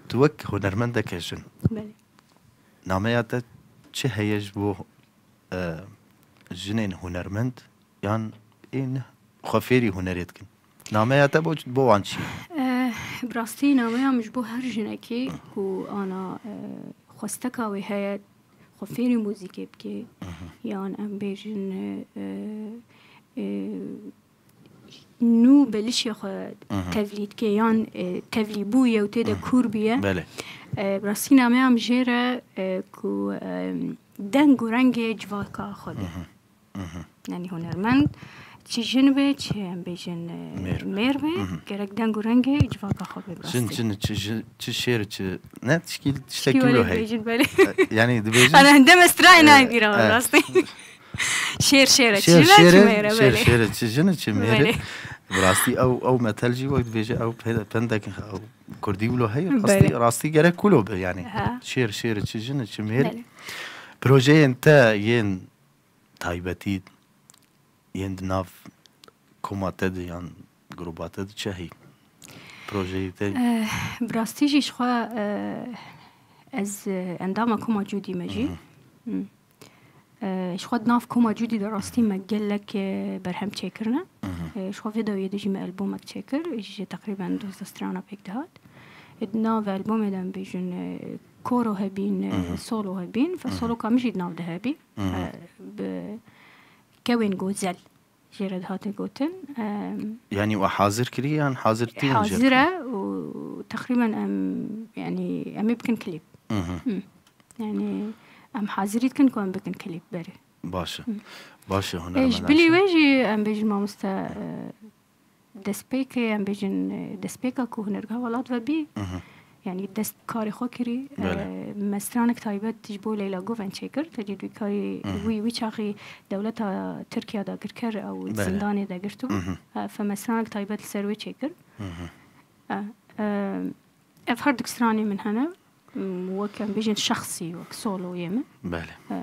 tu wek hunermendeke jin. Belê. Nameya te çi heye ji bo, e, jinên hunermend yan ên xwe fêrî hunerê dikin? Nameya te bo, bo wan çi ye? Eh, bi rastî nameya min ji bo her jinekî ku ana, eh, xwesteka wê heye, xwe fêrî muzîkê bike, Mhm. yan em bêjin, eh, eh, nû belişê xwe Mhm. tevlî dike, yan, eh, tevlî bûye û tê de Mhm. kûr bûye. Belê. Eh, bi rastî nameya min jê re, eh, ku, eh, deng û rengê civaka xwe be. Mhm. Mhm. Yani hunermend, çi jin be, çi em bêjin, e, Mêr. mêr be, Mhm. gerek deng û rengê civaka xwe be bi Jin, rastî. Jin, çi, ji-, çi şêr, çi, ne, tişkî, tiştekî Tişkî wilo wele hey. Bêjin, belê. E, yani dibêjin, Ana hende me strayê e, nayê bîra e. Rastî. Şêr, şêr e, çi Şêr, jin e, çi şêr e, mêr e, şêr, belê. Şêr e, çi jin e, çi mêr e. Belê. Bi rastî ew, ew metel jî wek dibêje, ew pê-, pendek, ew kurdî wilo hey, rastî, Belê. Rastî gerek kulo be yani. Ha. Şêr, şêr e, çi jin e, çi mêr e. Belê. Projeyên te yên taybetî yên di nav koma te de yan gruba te de çi heyî? Projeyê te? Eh, bi rastî jî ji xwe, eh, ez, eh, endama koma Cûdî me jî. Mhm. Hmm. Eh, ji xwe di nav koma Cûdî de rastî me gelek, eh, berhem çêkirine. Mhm. Eh, ji xwe vê dawiyê de jî me albomek çêkir, ji teqrîben duwazdeh strana pêk dihat. Eh, di nav albomê de em bêjin, eh, koro hebîn, eh, Mhm. solo hebîn, fe Mhm. soloka min jî di nav de hebî. Mhm. Eh, bi kewên gozel jê re dihate gotin. Em, Yani we hazir kirî yan hazir tînin jê? Hazir e û teqrîben em, yani em ê bikin klîp. Mhm. Hı. Yani Em hazirî dikin ku em bikin klîp berê. Baş e. Baş e, Ê, hunermend ji bilî Ayşe. Wê jî em bêjin mamoste, e, destpêkê, em bêjin, e, destpêka ku hunergeha welat ve bî, Mhm. yanî dest karê xwe kirî, Belê. e, me stranek taybet ji bo Leyla Guven çêkir. Te dî wî karî, Mhm. wî, wî çaxî dewleta Tirkiye dagirker ew Belê. zindanê de girtibû. Mhm. E, fe me stranek taybet li ser wê çêkir. Mhm. E, e, Ev her du stranê min hene. M, wek em bêjin şexsî, wek soloyê min. Belê. E,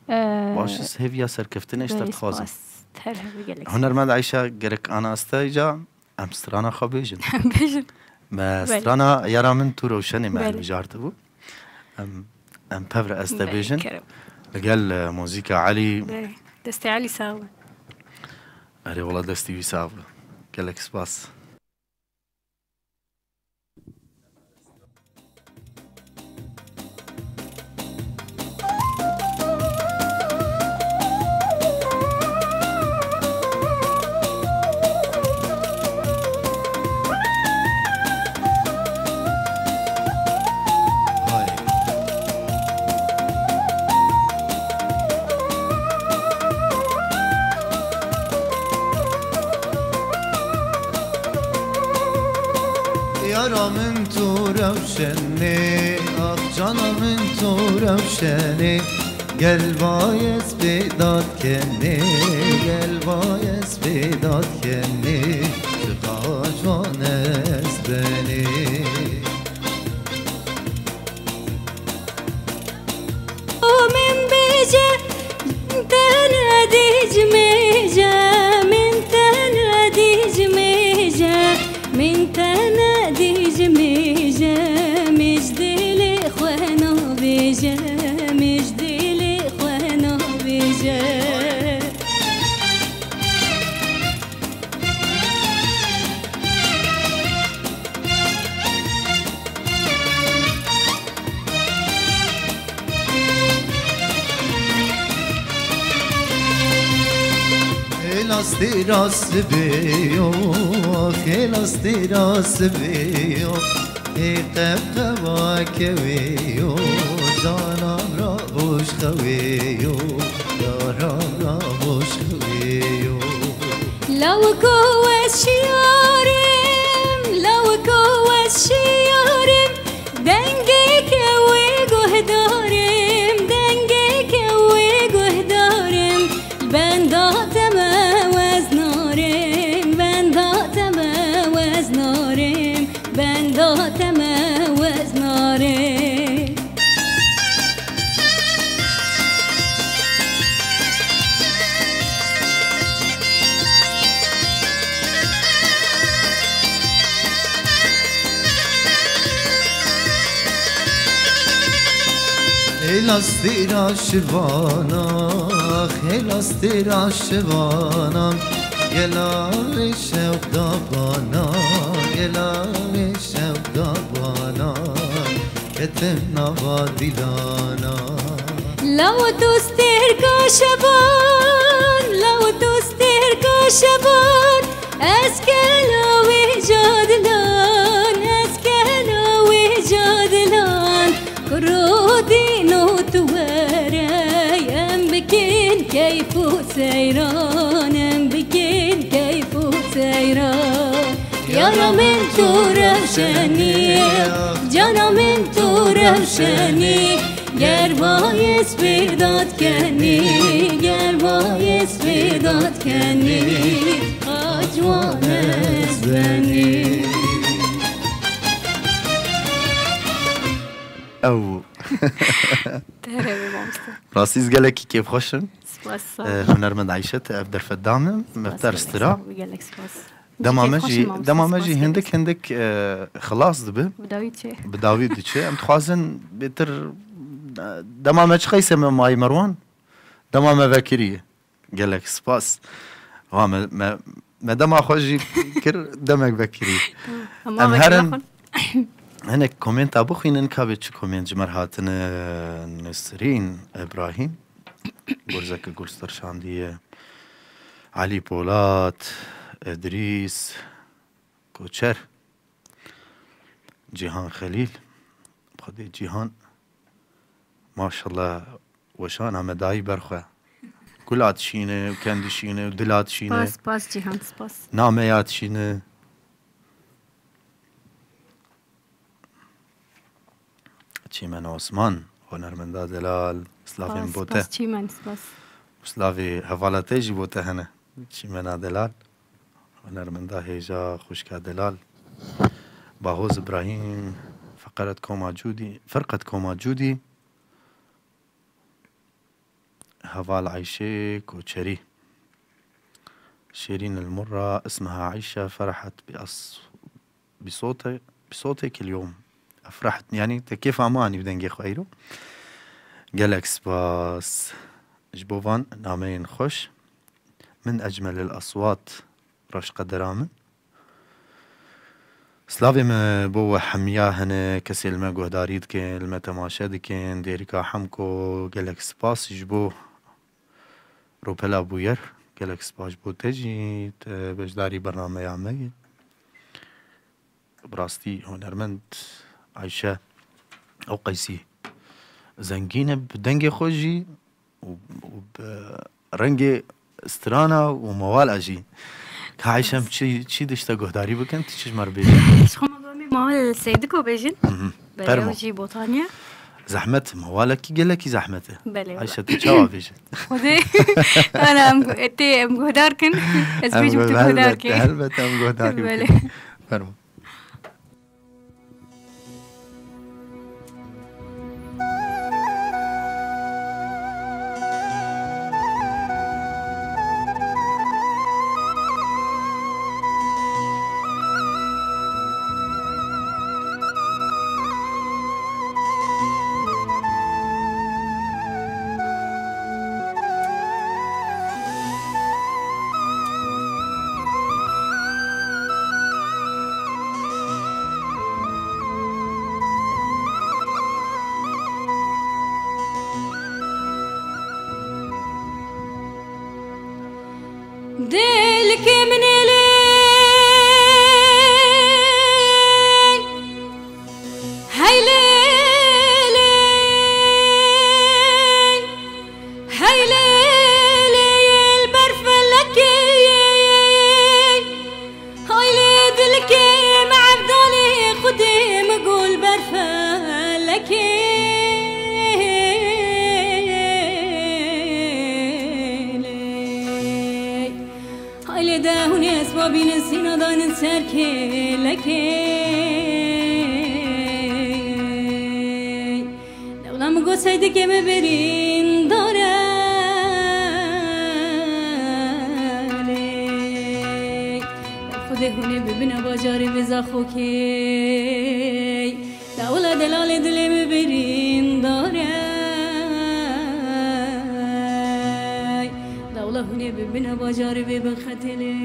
e, Baş e, hêviya serkeftinê ji te belê, dixwazim. Spas. Te re gelek spas. Hunermend Ayşe, gerek ana ez te îca em strana xwe bêjin. Bêjin. Me Belê. strana Yara min tu rewşenê me Belê. hilbijartibû. Em, em pevre ez te Belê, bêjin. kerem. Li gel, e, muzîka Elî. Belê. Destê Elî sax be. Erê wala destî wî sax be. Gelek spas. Yara min tu rewşenê, ax cana min tu rewşenê. Gel vay ez vê dad kenê, gel vay ez vê dad kenê. Çiqa ciwan ez benê. Min bêje, min te ne dîc mêje, min te ne dîc mêje, min te ne dîc mêje, min ji dilê xwe nabêje, min ji dilê xwe nabêje. Hêla stêra sibê yo, hêla stêra sibê yo. Ê qeqewa kewê yo, canam ra hoş xewê yo, yaram ra hoş xewê yo. Lawiko ez şiyarim, lawiko ez şiyarim, dengê kewê guhdarim, dengê kewê guhdarim. Benda te me wez narim, benda te me wez narim, benda te me wez narim. Hêla stêra şivana, hêla stêra şivana, gela wê şewq da bana, gela wê şewq da bana, ketim nava dîlana. Law tu stêrka şevan, law tu stêrka şevan, ez kela wê cadilan, ez kela wê cadilan. Kuro dîno tu were, em bikin keyf û seyran, em bikin keyf û seyran. Yara min tu rewşenî, cana min tu rewşenî. Ger bayez vê dad kenî, ger bayez vê dad kenî, qas wan ez benî. Ew. Te re be mamoste. Rastî ez gelekî kêfxweş im. Spas, sağ ol. Ee, hunermend Ayşe, te ev derfet da min. Spas, me bi te re stira. Spas, gelek spas. Dema me jî, dema me jî hindik hindik, e, xilas dibe. Bi dawî diçe. Bi dawî diçe. Em dixwazin bêtir, e, dema me çi qeyse me mayî Merwan? Dema me vekiriye. Gelek spas. Ha, me, me, me dema xwe jî kir, demek vekirî. Tamam. Em herin, hinek komenta bixwînin, ka bê çi koment ji me re hatine, Nesrîn Îbrahîm. Gurzeke gurz dirşandiye. Elî Polat, Edrîs Koçer, Cîhan Xelîl. Xwedê Cîhan, maşallah, weşana me dayî ber xwe. Gula dişîne û ken dişîne û dila dişîne. Spas, spas Cîhan, spas. Nameya dişîne. Çîmen Osman, hunermenda delal, slavên Spas, bo te. Spas Çîmen, spas. Û slavê hevala te jî bo te hene. Çîmena delal, hunermenda hêja, xwişka delal. Bahoz Îbrahîm, Feqeret Koma Cûdî, Ferqet Koma Cûdî. Heval Ayşe Koçerî. Şêrîn el Murra, ismiha Ayşe, ferahet bi as-, bi sote, bi sote kil yom. Efrahet, yani te kêfa me anî bi dengê xwe îro. Gelek spas ji bo van nameyên xweş. Min ecmelil aswat reşqedera min. Slavê me bo we hemiya hene, kesê li me guhdarî dikin, li me temaşe dikin, dêrika Hemko, gelek spas ji bo Ropela Bûyer, gelek spas ji bo te jî, te beşdarî bernameya me ye. Bi rastî hunermend Ayşe ew qeysî zengîn e bi dengê xwe jî. û, û bi rengê strana û mewala jî. Ka Ayşem çi, çi dişte guhdarî bikin, tu çi ji me re bêjin? Ji xwe me bimî mewal Seydiko bêjin. Mhm. Belê, Fermo. Ew jî botaniye. Zehmet, mewalekî gelekî zehmet e. Belê, wala. Ayşe, tu çawa bêjin? Xwedê, ana em gu-, tê em guhdar kin. Ez Em bêjim tu guh-, guhdar helbet, kê. Helbet em guhdar Belê. Bikin. Fermo. Dilkê min ê lê. Hey lê lê, hey lê lê, li ber felekê. Hay lê dilkê me evdalê xwedê min gul ber felekê. Lê. Haylê de hûn ê esbabînin sîna danin ser kêlekê. Dewla min got seydikê min birîndar e. Lê. Xwedê hûn ê bibine bajarê vê zaxokê. Dawla delalê dilê min birîndar e. Dawla hûn ê bibine bajarê vê bixetelê.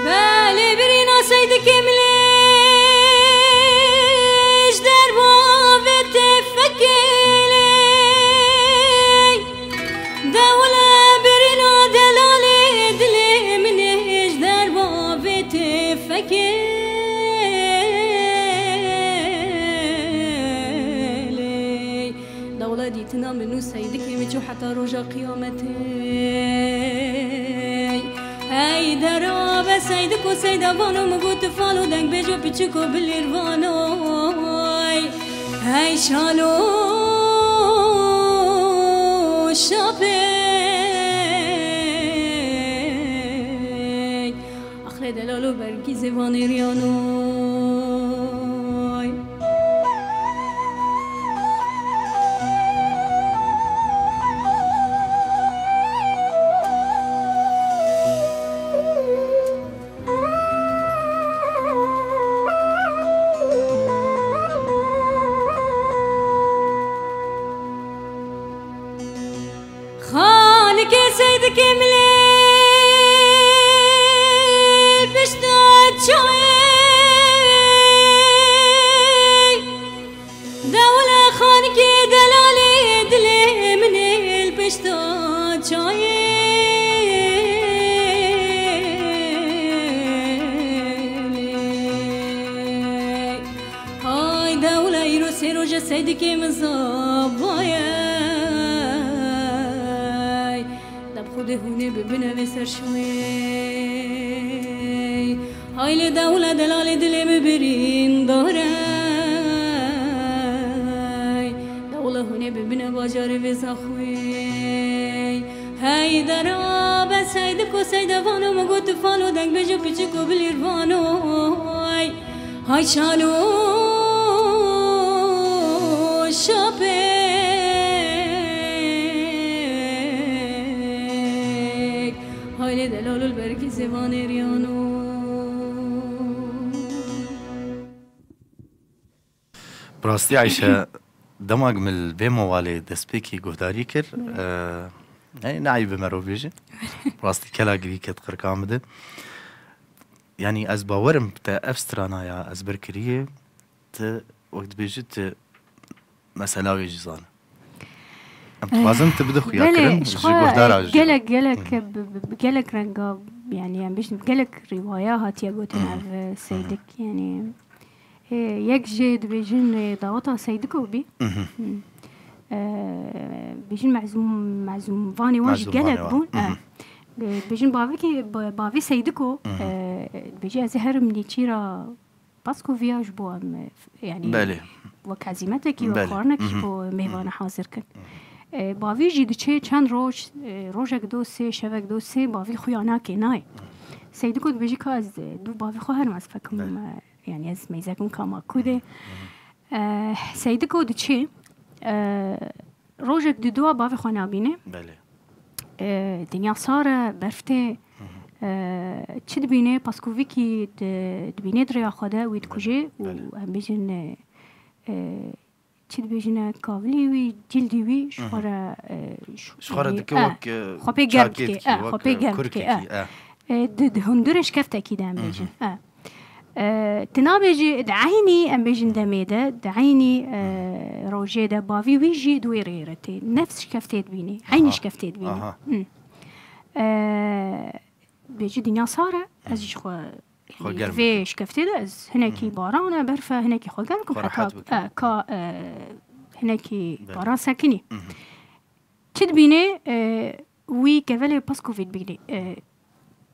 Belê birîna seydikê min lê ji derba vê têfekê lê. Dewle birîna delalê dilê min ê ji derba vê têfekê lê. Dawla dîtina min û seydikê min çû heta roja qiyametê. Hey dera be seydik û seyda vano min got falo deng bêjo piçiko bilîr vanoy. Hey şalo şapê. Axlê delalo bergî zêvanê riyanoy. Xalikê seydikê milê pişta çayê Seydikê min zavayey, deb Xwedê hûnê bibine vê ser şoyê. Haylê dewle delalê dilê min birîndar ey, dewle hûnê bibine bajarê vê zaxwê. Heydera be Seydiko Seydevano, min got tu falo deng bêje piçiko bilîrvano. Hay şalo şapek, haylê delalul berkî zêvanê riyano. Bi rastî Ayşe, dema min li vê mewalê destpêkî guhdarî kir, e, ne, ne eyb e merov bêje. Bi rastî kela girî ket qirka min de. Yanî ez bawerim te ev strana ya ez bir kiriye, tu wek dibêjî tu mesela wê jî zane. Em dixwazin tu bide xuya kirin ji guhdara jî. Gelek, gelek, bi, bi, bi gelek renga, yanî em bêjin gelek rîwaya hatiye gotin ev, e, Seydik, yanî, e, yek jê dibêjin, e, daweta Seydiko bî. Hı. E, bêjin mezûm, mezûmvanê wan jî gelek bûn. E, bêjin bavê, ba-, bavê Seydiko, e, bêjî ez ê herim nêçîra Paskoviya ji bo em, e, yanî wek hezîmetekî, wek xwarinekî ji bo mêvana hazir kin. E, bavî jî diçê çend roj, e, rojek do sê, şevek do sê, bavî xuya nake, nayê. Seydiko dibêjî ka ez, e, dû bavê xwe herim ez fekim, e, yanî ez meyzek min ka ma kû de. E, Seydiko diçê, e, rojek di dua bavê xwe nabîne. E, dinya sar e, berf tê, e, çi dibîne, paskovîkî di, dibîne di rêya xwe de, wî dikuje û em bêjin, e, e, çi dibêjin e, kavilî wî, cildî wî ji xwe re, e, ji xwe re dike wek, e, xwe pê germ dike, e, xwe pê germ dike, e. E, di, di hundirê şkeftekî de em bêjin. E. E, tu nabêjî di eynî, em bêjin demê de, di eynî, e, rojê de bavî wî jî di wê rêyê re tê. Nefs şkeftê dibînî, eynî şkeftê dibînî. Aha. Hı. E, bêjî dinya sar e, ez jî xwe, yanî, germ vê şkeftê de ez hinekî baran e, berf e, hinekî xwe germ kim heta, e, ka, e, hinekî baran sekinî. Hı hı. Çi dibînê, e, wî kevelê Paskovî dibînê. E,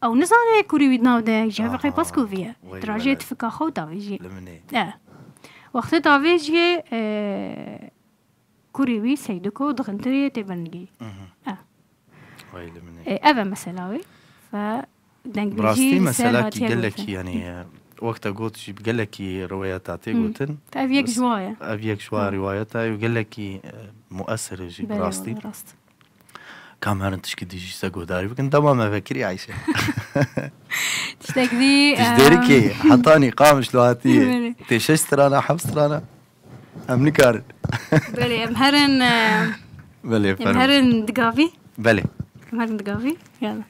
ew nizane kurî wî di nav de, ji heveqê Paskovî ye. Dirajê tifika xwe û davêjiyê. E. Wextê davêjiyê, e, kurî wî Seydiko dixintirê tê binigî. E. E, ev e mesela wê. Ve Bi rastî meselekî gelekî, yanî, e, wek te got jî bi gelekî riwayeta tê gotin. Ev yek ji wa ye. Ev yek ji wa riwayeta ye û gelekî, e, muesir e jî bi rastî. Belê, wele rast. Kam herin tişkî dî jî se guhdarî bikin. Dema me vekirî Ayşe. Tiştek dî, tiştêrikê, e, hetanî Qamişlo hatiye. Belê. Tê şeş strana, heft strana. Em nikarin. Belê, em herin, e, belê, em herin digavî. Belê. Em herin digavî. Yala.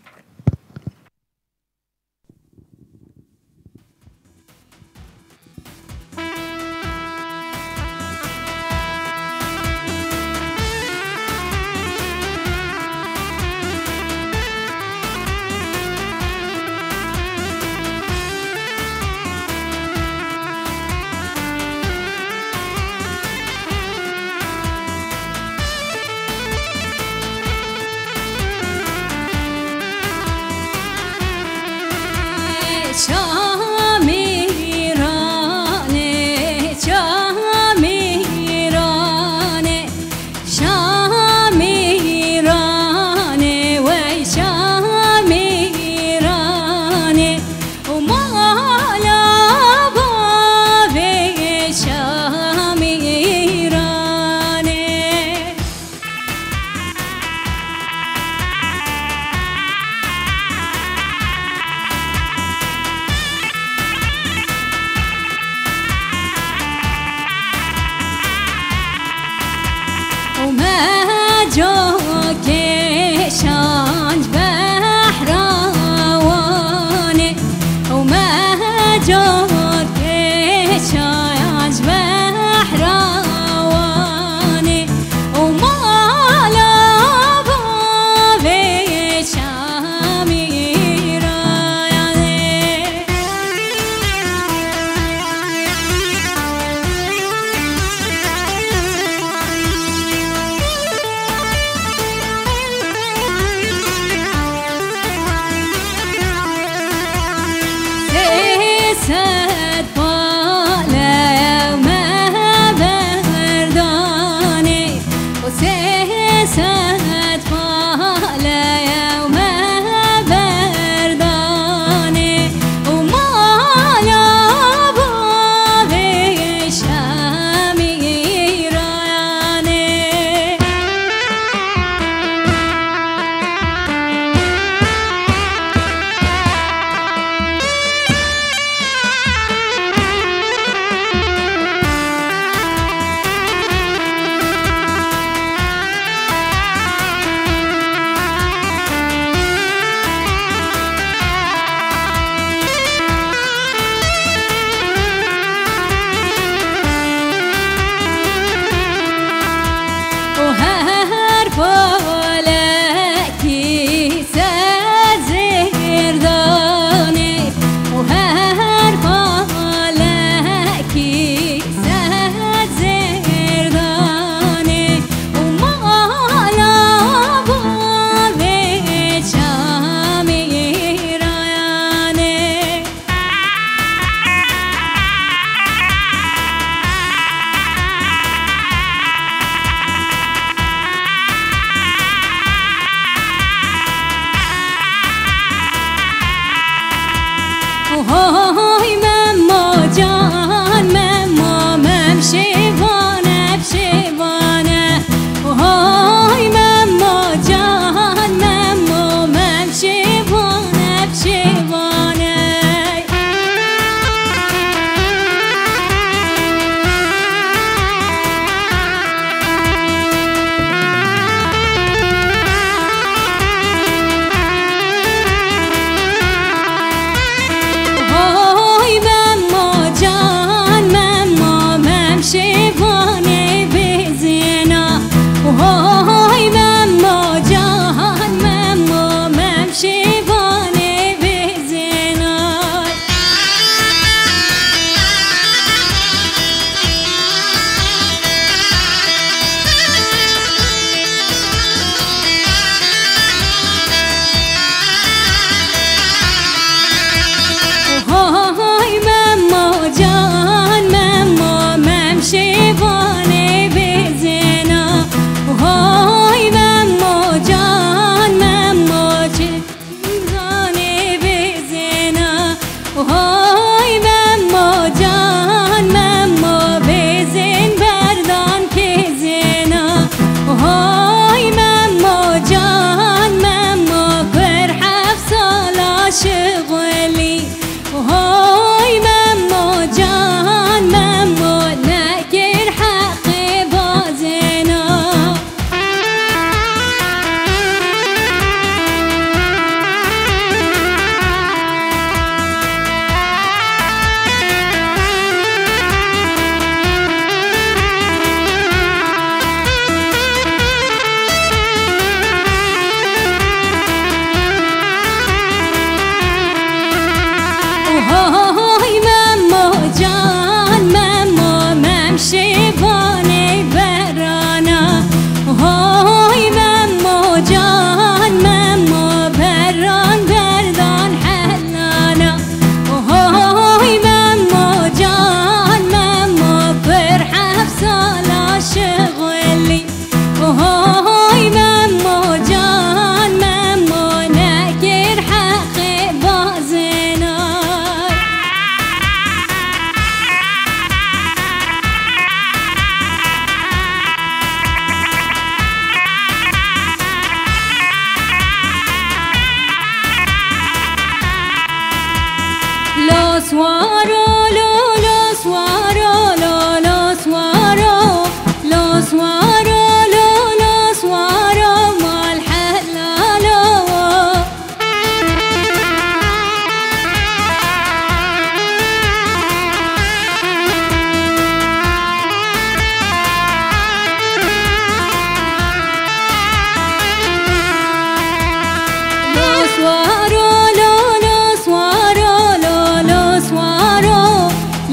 Swaro, lo, lo, swaro, lo, lo, swaro.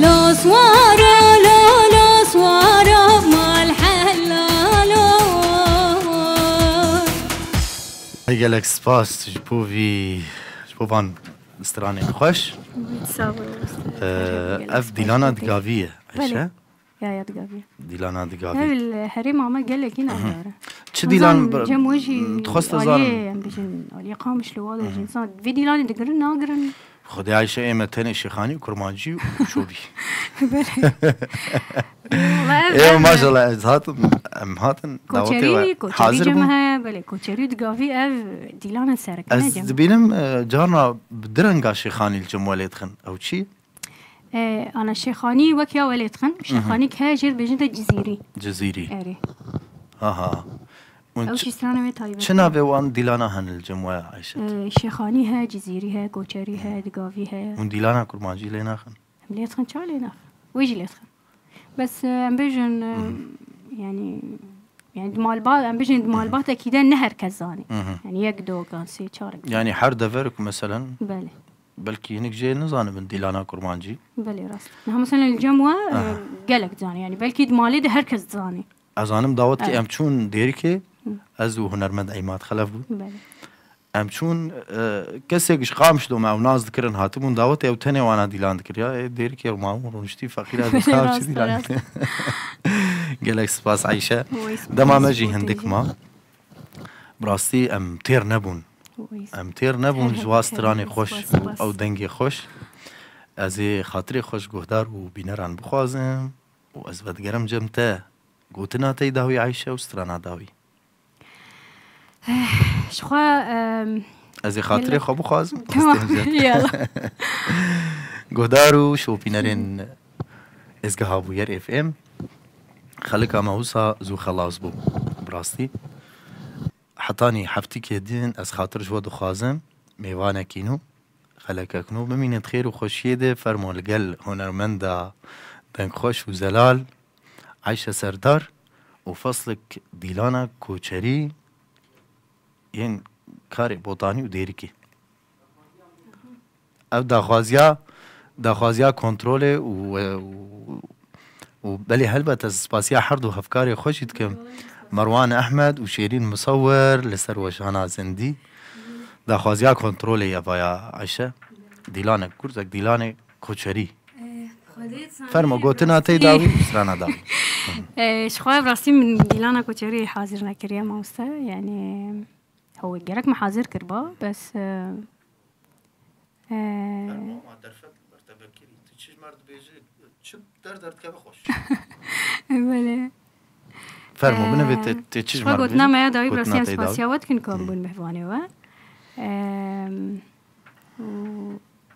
Lo, swaro, lo, lo, swaro, mal helalo. Gelek spas ji bo vî, ji bo van stranên xweş. Sağ ol. Ee, ev Dîlana Digavî ye, Ayşe. Belê. Ya, ya Digavî. Dîlana Digavî. Ev li herêma me gelekî navdar e. Çi Dîlan? Cem we jî dixwest ez zanim. Aliyê, em bijin, aliyê Qamişlo wa de jî. Vê Dîlanê digirin, nagirin. Xwedê Ayşe ê me tenê Şêxanî û Kurmancî û Şobî. Belê. Ê, maşallah, ez hatim, em hatin dawetê we. Koçerî, koçerî hazir bû. Cem heye, belê, koçerî Digavî ev Dîlanên sereke ne Cem. Ez dibînim, e, carna bi direnga Şêxanî li Cem we lê dixin. Ew çi? E, ana Şêxanî wek ya welê dixin. Şêxanî ke jêr dibêjin de Cizîrî. Cizîrî. Erê. Aha. Ew jî strana wê taybet. Çi navê wan dîlana hene li Cem we, Ayşe? E, Şêxanî he, Cizîrî he, Koçerî he, Digavî he. Hûn dîlana kurmancî lê naxin? Em lê dixin, ça lê naxin? Wê jî lê dixin. Bes, e, em bêjin, e, yani, yani di malba-, em bêjin di malbatekî de ne her kes zanî. Yani yek, do, kan, sê, çar. Yani her deverek meselen. Belê. Belkî hinek jê nizanibin dîlana kurmancî. Belê, rast. Niha mesela li Cem we, e, gelek dizanî. Yani belkî di malê de her kes dizanî. Ez zanim dawet ki em çûn Dêrikê, ez û hunermend Eymad Xelef bûn. Belê. Em çûn, e, kesek ji Qamişlo me ew nas dikirin hatibûn dawetê ew tenê wana dîlan dikir. Ya, ê Dêrikê mabûn rûniştî feqîra dîlan. Gelek spas Ayşe. Dema me jî hindik ma. Bi rastî em têr nebûn. Em têr nebûn ji wa stranê xweş û ew dengê xweş. Ez ê xatirê xweş guhdar û bîneran bixwazim û ez vedigerim cem te gotina te dawî Ayşe û strana dawî. Ji xwe, em, ez ê xatirê xwe bixwazim. Tamam. Yala. Guhdar û şopînerên Êzgeha Bûyer F M, xelika me wisa zû xelas bû. Bi rastî. Hetanî heftîkê din ez xatir ji we dixwazim, mêvanekî nû, xelekek nû bimînin di xêr û xweşiyê de, fermo li gel hunermenda dengxweş û zelal Ayşe Serdar û feslek dîlana koçerî yên karê Botanî û Dêrikê. Ev daxwaziya, daxwaziya kontrolê û, û, û belê helbet ez spasiya her du hevkarê xwe jî dikim. Merwan Ehmed û Şêrîn Musewwer li ser weşana zindî. Daxwaziya kontrolê ye vaya Ayşe. Dîlanek gurzek, dîlanê koçerî. Fermo, gotina tey dawî û strana dawî. Ee, ji xwe rastî min dîlana koçerî hazir nekiriye mamoste. Yani, hewe gerek min hazir kirba, bes, e, e, Fermo, ama derfet mertebekirî. Tu çi ji me re dibêjî, çi der derdikeve xweş. Belê. Fermo, binivê te, te çi ji me re dibêjî? Gotina me ya dawî bi rastî em spasiya we dikin ku em bûn mehvanê we. Em, û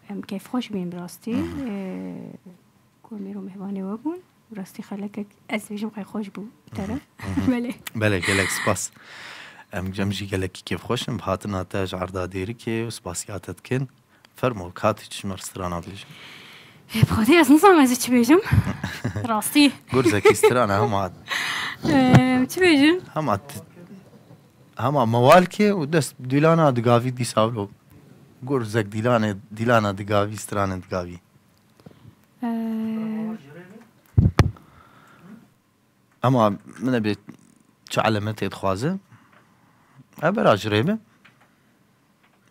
em keyfxweş bîn bi rastî. Ee, Ku em îro mêvanê we bûn, bi rastî xelekek ez dibêjim qey xweş bû bi teref. Belê. Belê, gelek spas. Em cem jî gelekî kêfxweş in bi hatina te ji erda Dêrikê û spasiya te dikin. Fermo, katî çi ji me re strana bêjin. Ê, bi Xwedê ez nizanim ez ê çi bêjim. Rastî. Gurzekî strana hema. Em, çi bêjim? Hema t-, hema mewalkê û dest dîlana digavî dîsa wilo. Gurzek dîlanê, dîlana digavî, stranê digavî. Ee, Ama min ê bê çi elemetê dixwaze? E, bera ji rê be.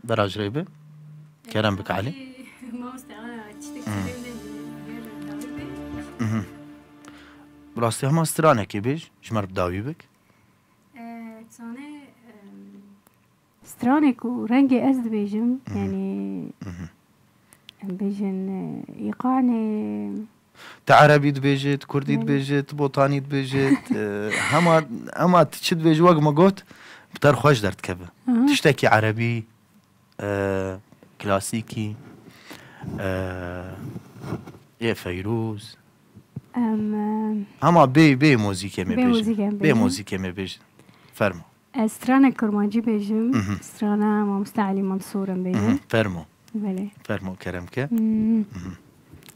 Bera ji rê be. Kerem bike Elî. Mamoste, ana, çitek Hmm. Sirê min jî, Mhm. Bi rastî hema stranekê bêj, ji me re bi dawî bik. Ee, çane, em, Stranek û rengê ez dibêjim, Mhm. yani, Mhm. em bêjin, e, îqanê. Tu erebî dibêjit, kurdî Belê. Dibêjit, botanî dibêjit, e, hema, hema tu çi dibêjî, wek me got, bi te re xweş derdikeve. Aha. Tiştekî erebî, e, klasîkî, e, ê Feyrûz. Em, e, Hema bê, bê muzîkê me Bê bêjin. Muzîkê em Bê bêjin. Muzîkê me bêjin. Fermo. Ez stranek kurmancî bêjim. Mhm. Strana Mamoste Elî Mansûr em bêjim. Mhm. Fermo. Belê. Fermo, kerem ke. Mhm. Mhm.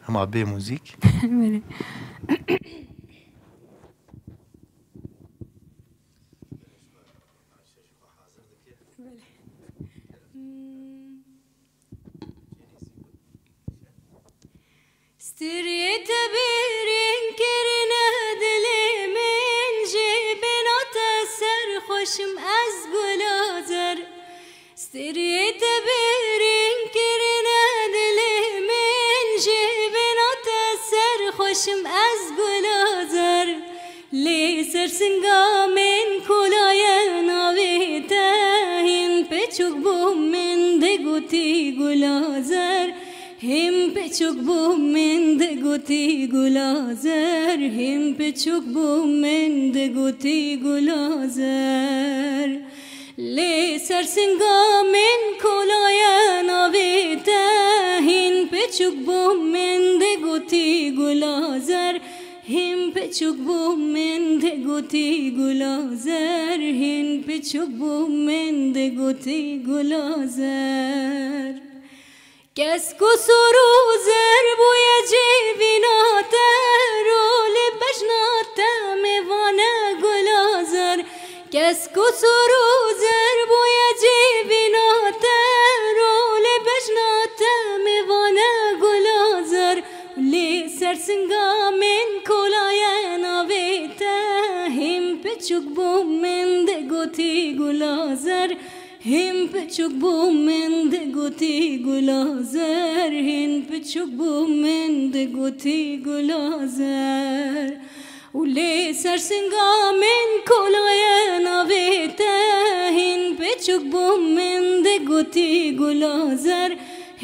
Hema bê muzîk. Belê. Belê. Striyê te bêrîn kirine dilê min, jê bêna te serxweşim ez gula zer. Striyê te bêrîn kirine dilê min, jê bêna te serxweşim ez gula zer. Lê ser singa min kolaye navê te, hîn piçûk bû min digotî gula zer. Hîn piçûk bû min digotî gula zer, hîn piçûk bû min digotî gula zer. Lê ser singa min kolaye navê te, hîn piçûk bû min digotî gula zer. Hîn piçûk bû min digotî gula zer, hîn piçûk bû min digotî gula zer. Kes ku sor û zer bûye cêvîna te, rolê bejna te mêvane gula zer. Kes ku sor û zer bûye cêvîna te, rolê bejna te mêvane gula zer. Lê ser singa min kolaye navê te, hîn piçûk bû min digotî gula zer. Hîn piçûk bû min digotî gula zer, hîn piçûk bû min digotî gula zer. Û lê ser singa min kolaye navê te, hîn piçûk bû min digotî gula zer.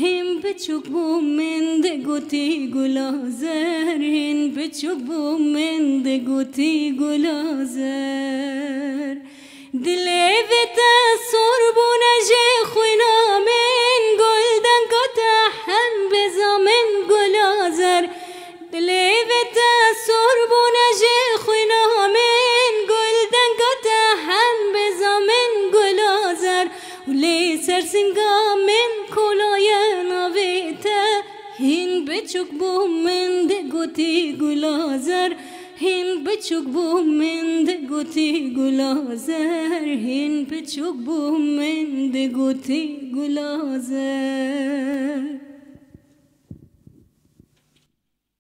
Hîn piçûk bû min digotî gula zer, hîn piçûk bû min digotî gula zer. Dilê vê te sor bûne jê xwîna min, gul denga te hem bêza min gula zer. Dilê vê te sor bûne jê xwîna min, gul denga te hem bêza min gula zer. Û lê ser singa min kolaye navê te, hîn piçûk bû min digotî gula zer. Hîn piçûk bû min digotî gula zer, hîn piçûk bû min digotî gula zer.